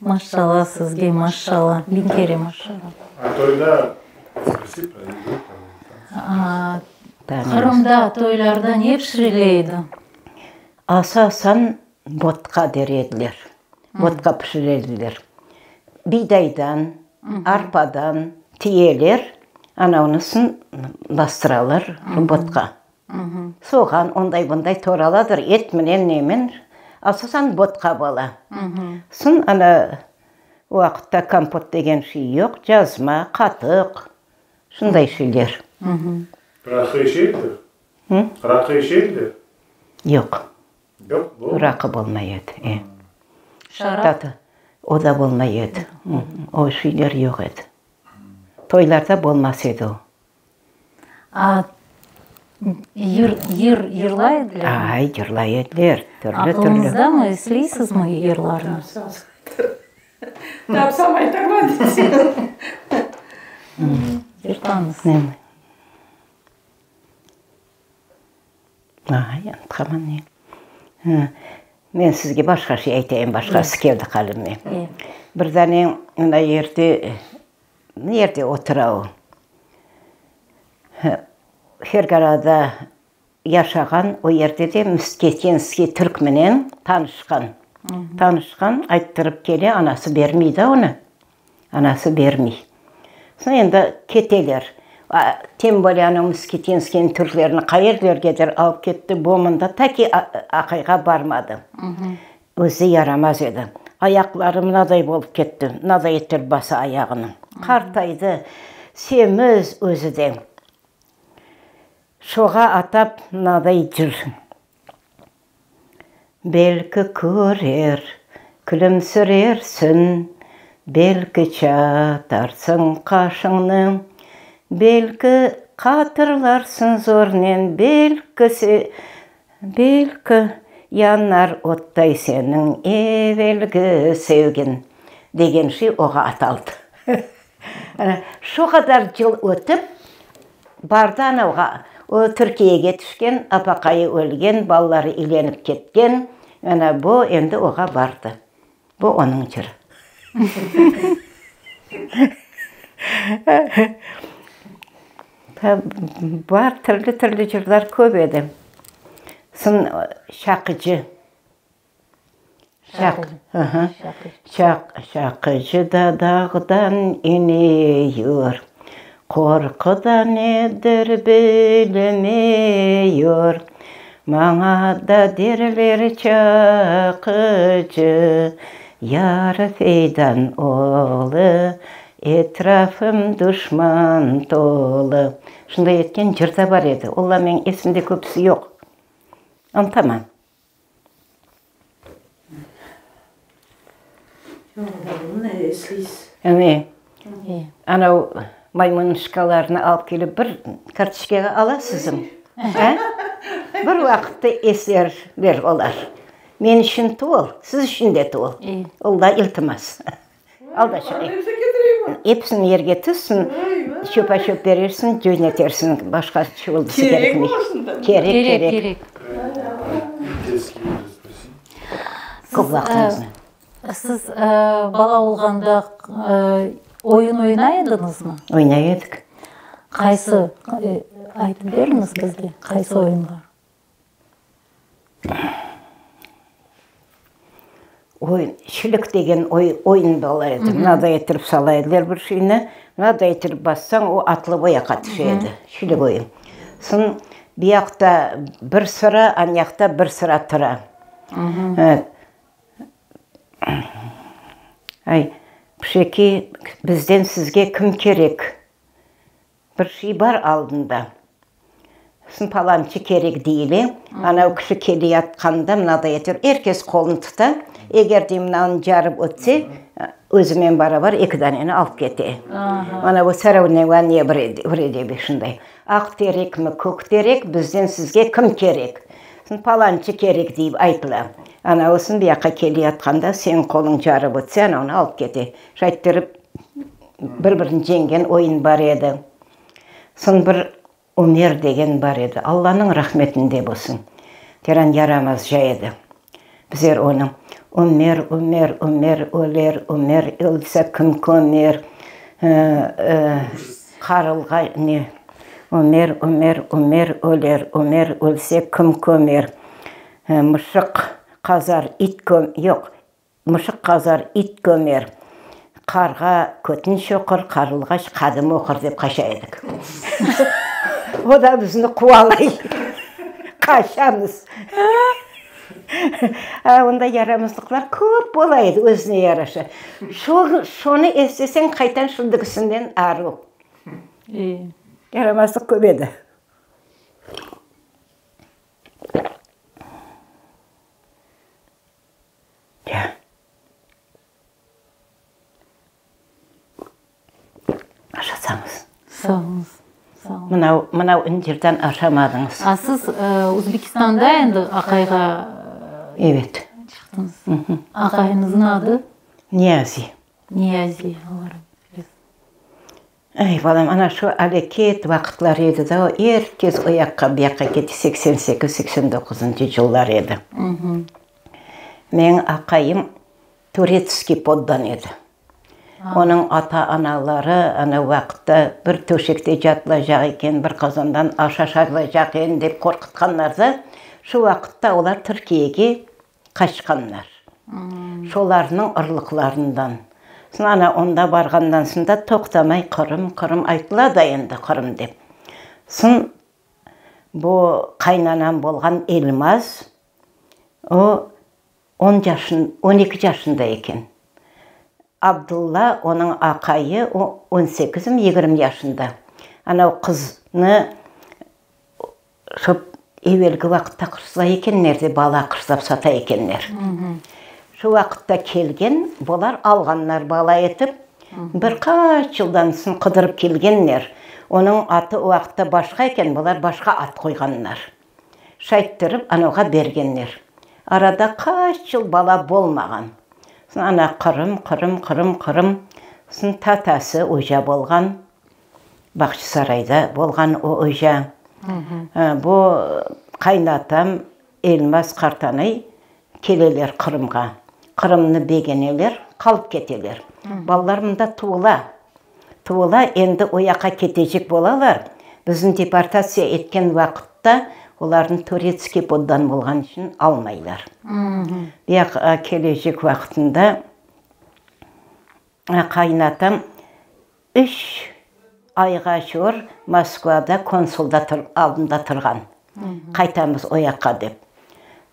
Maşşalla sizge, maşşalla, biñ kere maşşalla. A toyda Qırımda toylarda ne pişirile edi? Asasan botqa der ediler, botqa pişire ediler. Biydaydan, arpadan tiyeler, ana onısın bastıralar botqa. Soğan, onday-bunday toraladır, et menen, nemen, asasan botqa bola. Soñ ana o vaqıtta kompot degen şey yoq, cazma, qatıq, şunday şeyler. Raqı içe ediler? Raqı içe ediler? Yoq. Yoq, bolmay. Raqı bolmay edi, e. Şarap? O da bolmay edi. O şeyler yoq edi. Toylarda bolmaz edi o. A, yır, yır yırlay edilermi? Ay, yırlay ediler, türlü-türlü. Aqılıñızdamı, esleysizmi yırlarnı? Tapsam aytarman deseñ. Yırlañız. Ay, unutqanman ne. Men sizge başqa şey aytayım, başqası keldi qalbime. Bir dane mına yerde Nerde otura o? Ferganada yaşağan, o yerde de Msketenskiy türk menen tanışqan. Tanışqan, ayttırıp kele, anası bermey da onı. Anası bermey. Soñ endi keteler. Tem bolее anau Msketenskiyniñ türklerini qayerlergedir alıp ketti, bu mında ta ki aqayğa barmadı. Özü yaramaz edi. Ayaqları mınaday bolıp ketti, mınaday ettirip basa ayağını. Qartaydı, semiz özü de. Şoğa atap mınaday cır. Belki körer, külümsirersiñ. Belki çatarsıñ qaşıñnı, Belki qatırlarsıñ zornen, Belki, belki yanar ottay seniñ evelgi sevgiñ, degen şey oğa ataldı. Şu qadar yıl ötip, bardı anavğa, o Türkiyege tüşken, apaqayı ölgen, balaları ilenip ketken, ana bu endi oğa bardı. Bu onıñ yırı. Bar, türlü-türlü yırlar köp edi. Soñ Şaqıcı. Şaqıcı da dağdan iniyor, Qorquda nedir bilmiyor. Maña da derler çaqıcı, Yar feydan olı, Etrafım duşman tolı. Şunday etken yır da bar edi. Olla meñ esimde köpüsi yoq. Unutamam. Anav maymunışkalarnı alıp kelip bir kartoçkağa alasızm? A? Bir vaqıtta eslerler olar. Men içün tuvul, siz içün de tuvul. Ola iltimas. Al da çıqayım. Episini yerge tizsin, çöp-a-çöp berersiñ, cönetersiñ, başqa çuvaldısı kerekmey. Kerek, kerek. Köp vaqtıñıznı. Siz bala olğanda oyun oynay ediñizmi? Oynay edik. Qaysı, aytıp beriñiz bizge, qaysı oyunlar? Oyun, şilik degen oyun bola edi. Mınaday ettirip sala ediler bir şeyni, mınaday ettirip bassañ, o atılıp o yaqqa tüşe edi. Şilik oyun. Soñ bu yaqta bir sıra, an yaqta bir sıra tura. Ay, pişeki, bizden sizge kim kerek? Bir şey bar aldında. Soñ palançı kerek deyile. Ana o kişi keleyatqanda mınaday eter, er kes qolun tuta. Eger de mınanı carıp ötse, özümen barabar eki daneni alıp kete. Ana bu sorovnovaniye bir şunday. Aq terekmi, kök terek, bizden sizge kim kerek? Soñ palançı kerek deyip aytıla. Ana o soñ bu yaqqa keleyatqanda seniñ qoluñ carıp ötse, ana onı alıp kete. Şayttirip Bir-birini ceñgen oyun bar edi. Soñ bir Ümer degen bar edi, Allanıñ rahmetinde bolsun, teran yaramazca edi. Bizler onı, Ümer, Ümer, Ümer öler, Ümer ölse kim kömer, qarılğa ne, Ümer, Ümer, Ümer öler, Ümer ölse kim kömer, mışıq qazar, it köm, yoq, Mışıq qazar, it kömer, qarğa kötün çoqur, qarılğaç qadım oqur, dep qaça edik. O da bizni quvalay. Qaçamız. A, onda yaramazlıqlar köp bola edi, özüne yaraşa. Şonı esleseñ, qaytan şimdigisinden aru. Yaramazlıq köp edi. Ya. Aşasañız. Sağ oluñız. Sağ oluñız. Mınav, mınav incirden aşamadıñız. A siz Özbekistanda endi aqayğa Evet. çıqtıñız. Aqayıñıznıñ adı? Niyazi. Niyazi, Allah rahmet eylesin. Ey, balam, ana şu aleket vaqıtları edi da, o er kes o yaqqa, bu yaqqa kete, 88, 89-ncı yıllar edi. Menim aqayım turetskiy poddan edi. Onıñ ata-anaları ana vaqıtta bir töşekte yatılacaq eken, bir qazandan aş aşarılacaq eken dep qorqutqanlar da, şu vaqıtta olar Türkiyege qaçqanlar. Şolarnıñ ırlıqlarından. Soñ ana onda barğandan soñ da toqtamay Qırım, Qırım aytıla da endi Qırım dep. Soñ bu qaynanam bolğan Elmaz, o on yaşın, on eki yaşında eken. Abdulla, onıñ aqayı, o on sekizmi, yigirmi yaşında. Ana o qıznı Şo evelki vaqıtta qırslay ekenler de, bala qırslap sata ekenler. Şu vaqıtta kelgen, bular alğanlar bala etip, bir qaç yıldan soñ qıdırıp kelgenler. Onıñ atı o vaqıtta başqa eken, bular başqa at qoyğanlar. Şayttırıp anavğa bergenler. Arada qaç yıl bala bolmağan. Soñ ana Qırım, Qırım, Qırım, Qırım. Soñ tatası oca bolğan. Bağçasarayda bolğan o oca. Bu qaynatam Elmaz qartanay keleler Qırımğa. Qırımnı begeneler, qalıp keteler. Balalar mında tuvula. Tuvula, endi o yaqqa ketecek bolalar. Bizni deportatsiya etken vaqıtta olarnı turetskiy poddan bolğan içün almaylar. Bu yaqqa kelecek vaqıtında qaynatam Üç ayğa çor Moskvada konsulda aldında turğan, qaytamız o yaqqa dep.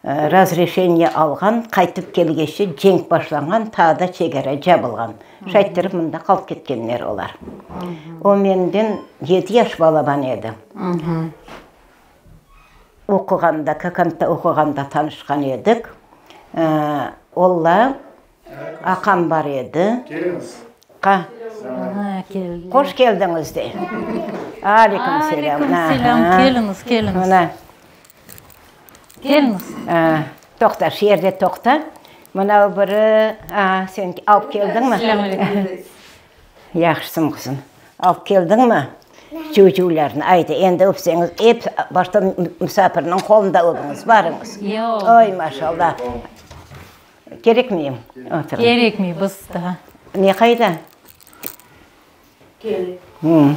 Razreşeniye alğan, qaytıp kelgeçte cenk başlanğan, taa da çegara cabılğan. Şayttırıp mında qalıp ketkenler olar. O menden yedi yaş balaban edi. Oquğanda, Kakantta oquğanda tanışqan edik. Olla Aqam bar edi. Keliñiz. Qa. Hoş keldiñiz de. Aleyküm selâm. Aleyküm selâm. Keliñiz, keliñiz. Mına. Keliñiz. Toqta, şu yerde toqta. Mına o biri, a, sen alıp keldiñmi? Selâm aleyküm. Yahşısıñ, qızım. Alıp keldiñmi çuy-çuylarnı? Aydı, endi öpseñiz, ep başta musafirniñ qolunda öpüñiz, barıñız. Yoq. Oy, maşallah. Kerekmeyim? Oturıñ. Kerekmey, biz daa. Ne qayda? Kele.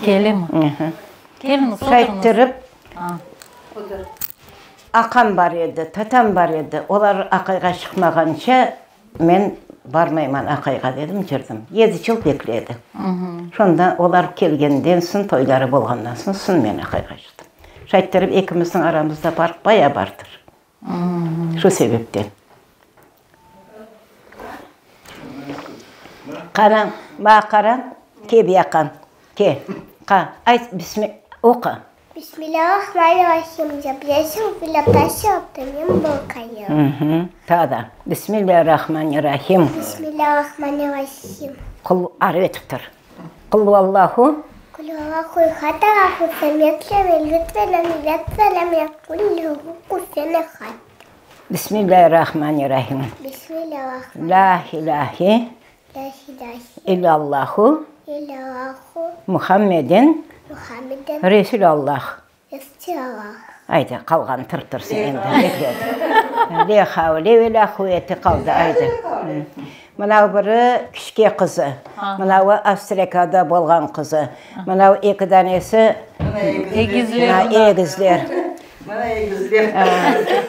Kelemi? Keliñiz, oturıñız. Şayttırıp, aqam bar edi, tatam bar edi. Olar aqayğa çıqmağanca men barmayman aqayğa dedim, cırdım. Yedi yıl bekledi. Şonda olar kelgenden soñ, toyları bolğandan soñ, soñ men aqayğa çıqtım. Şayttırıp, ekimizniñ aramızda farq baya bardır. Şu sebepten. Qarañ, maña qarañ, ke bu yaqqa, ke, qa, ayt, bismi, oqu. Taa da, Bismillâ-rahmanir-rahim. Qul, arı etip tur. Qul huvallahu. Qul huvallahu ehad, Allahu samed, lem yelid ve lem yulad ve lem yekun lehu kufuven ehad. Bismillahirrahmanirrahim. Bismillahirrahmanirrahim. La ilahe. La ilahe. İllallahu. İllallahu. Muhammeden. Muhammeden. Resulallah. Resulallah. Aydı, qalğanı turıp tursın endi. Le havle ve la quvete qaldı, aydı. Mınav biri kiçke qızı, mınavı Avstriyakada bolğan qızı, mınav eki danesi Egizler. Egizler. Mına egizler.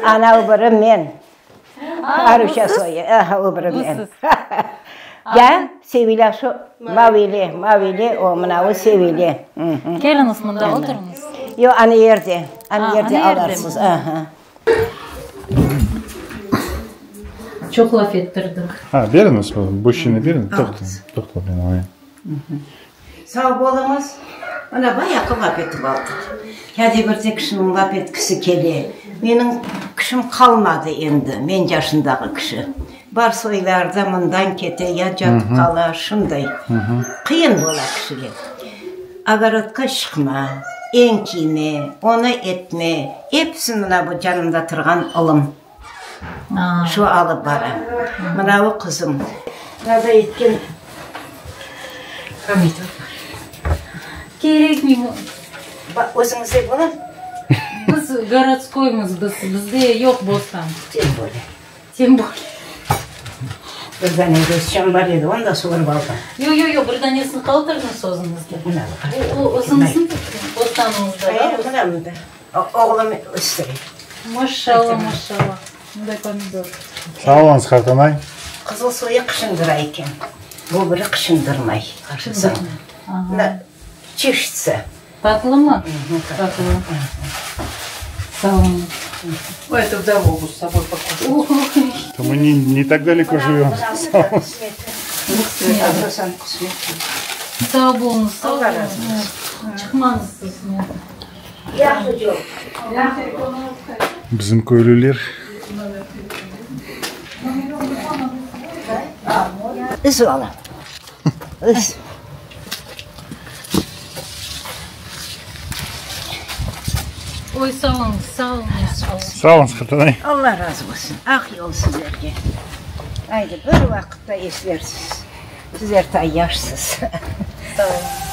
Anav biri men. Aruşa soyu, aha, o biri men. Ya, Sevilâ şu, mavili, mavili, o, mınavı Sevile. Keliñiz mında, oturıñız. Yoq, ana yerde, ana yerde alarsız, aha. Çoq laf ettirdik. Ha, beriñiz, bu şişeni beriñ, toqta, toqta, men alayım. Sağ oluñız. Mına bayağı laf etip aldıq. Kâde birde kişiniñ laf etkisi kele. Meniñ kişim qalmadı endi, men yaşındağı kişi. Bar soylarda mından kete, ya catıp qala, şunday. Qıyın bola kişige. Ogorodqa çıqma, eñ kiyme, onı etme, episini mına bu canımda turğan ulım şu alıp bara. Mına bu qızım. Taza etken pomidor bar. Kerekmey. Özüñizde bola? Biz gorodskoymız, biz, bizde yoq bostan. Tem bole. Tem bole. Bir dane gözçem bar edi, onı da suvarıp aldım. Yoq, yoq, yoq, bir danesini qaldırıñız özüñizge. O özüñizniñ bostanıñızda, da? Mına mında. Oğlum östüre. Maşallah, maşallah. Mınday pomidor. Sağ oluñız, qartanay. Qızıl soyu qışındıra eken. Bu biri qışındırmay. Mına çeşitsi. Tatlımı? Tatlı. Sağ oluñız. Ой, это в дорогу с собой покушать. Мы не, не так далеко живем. Sağ oluñız, sağ oluñız. Çıqmañız siz. Bizim köylüler. Üz balam, üz. Oy, sağ oluñız, sağ oluñız. Sağ oluñız, qartanay. Alla razı olsun. Aq yol sizlerge. Aydı, bir vaqıtta eslersiz. Sizler ta yaşsız. Sağ oluñız.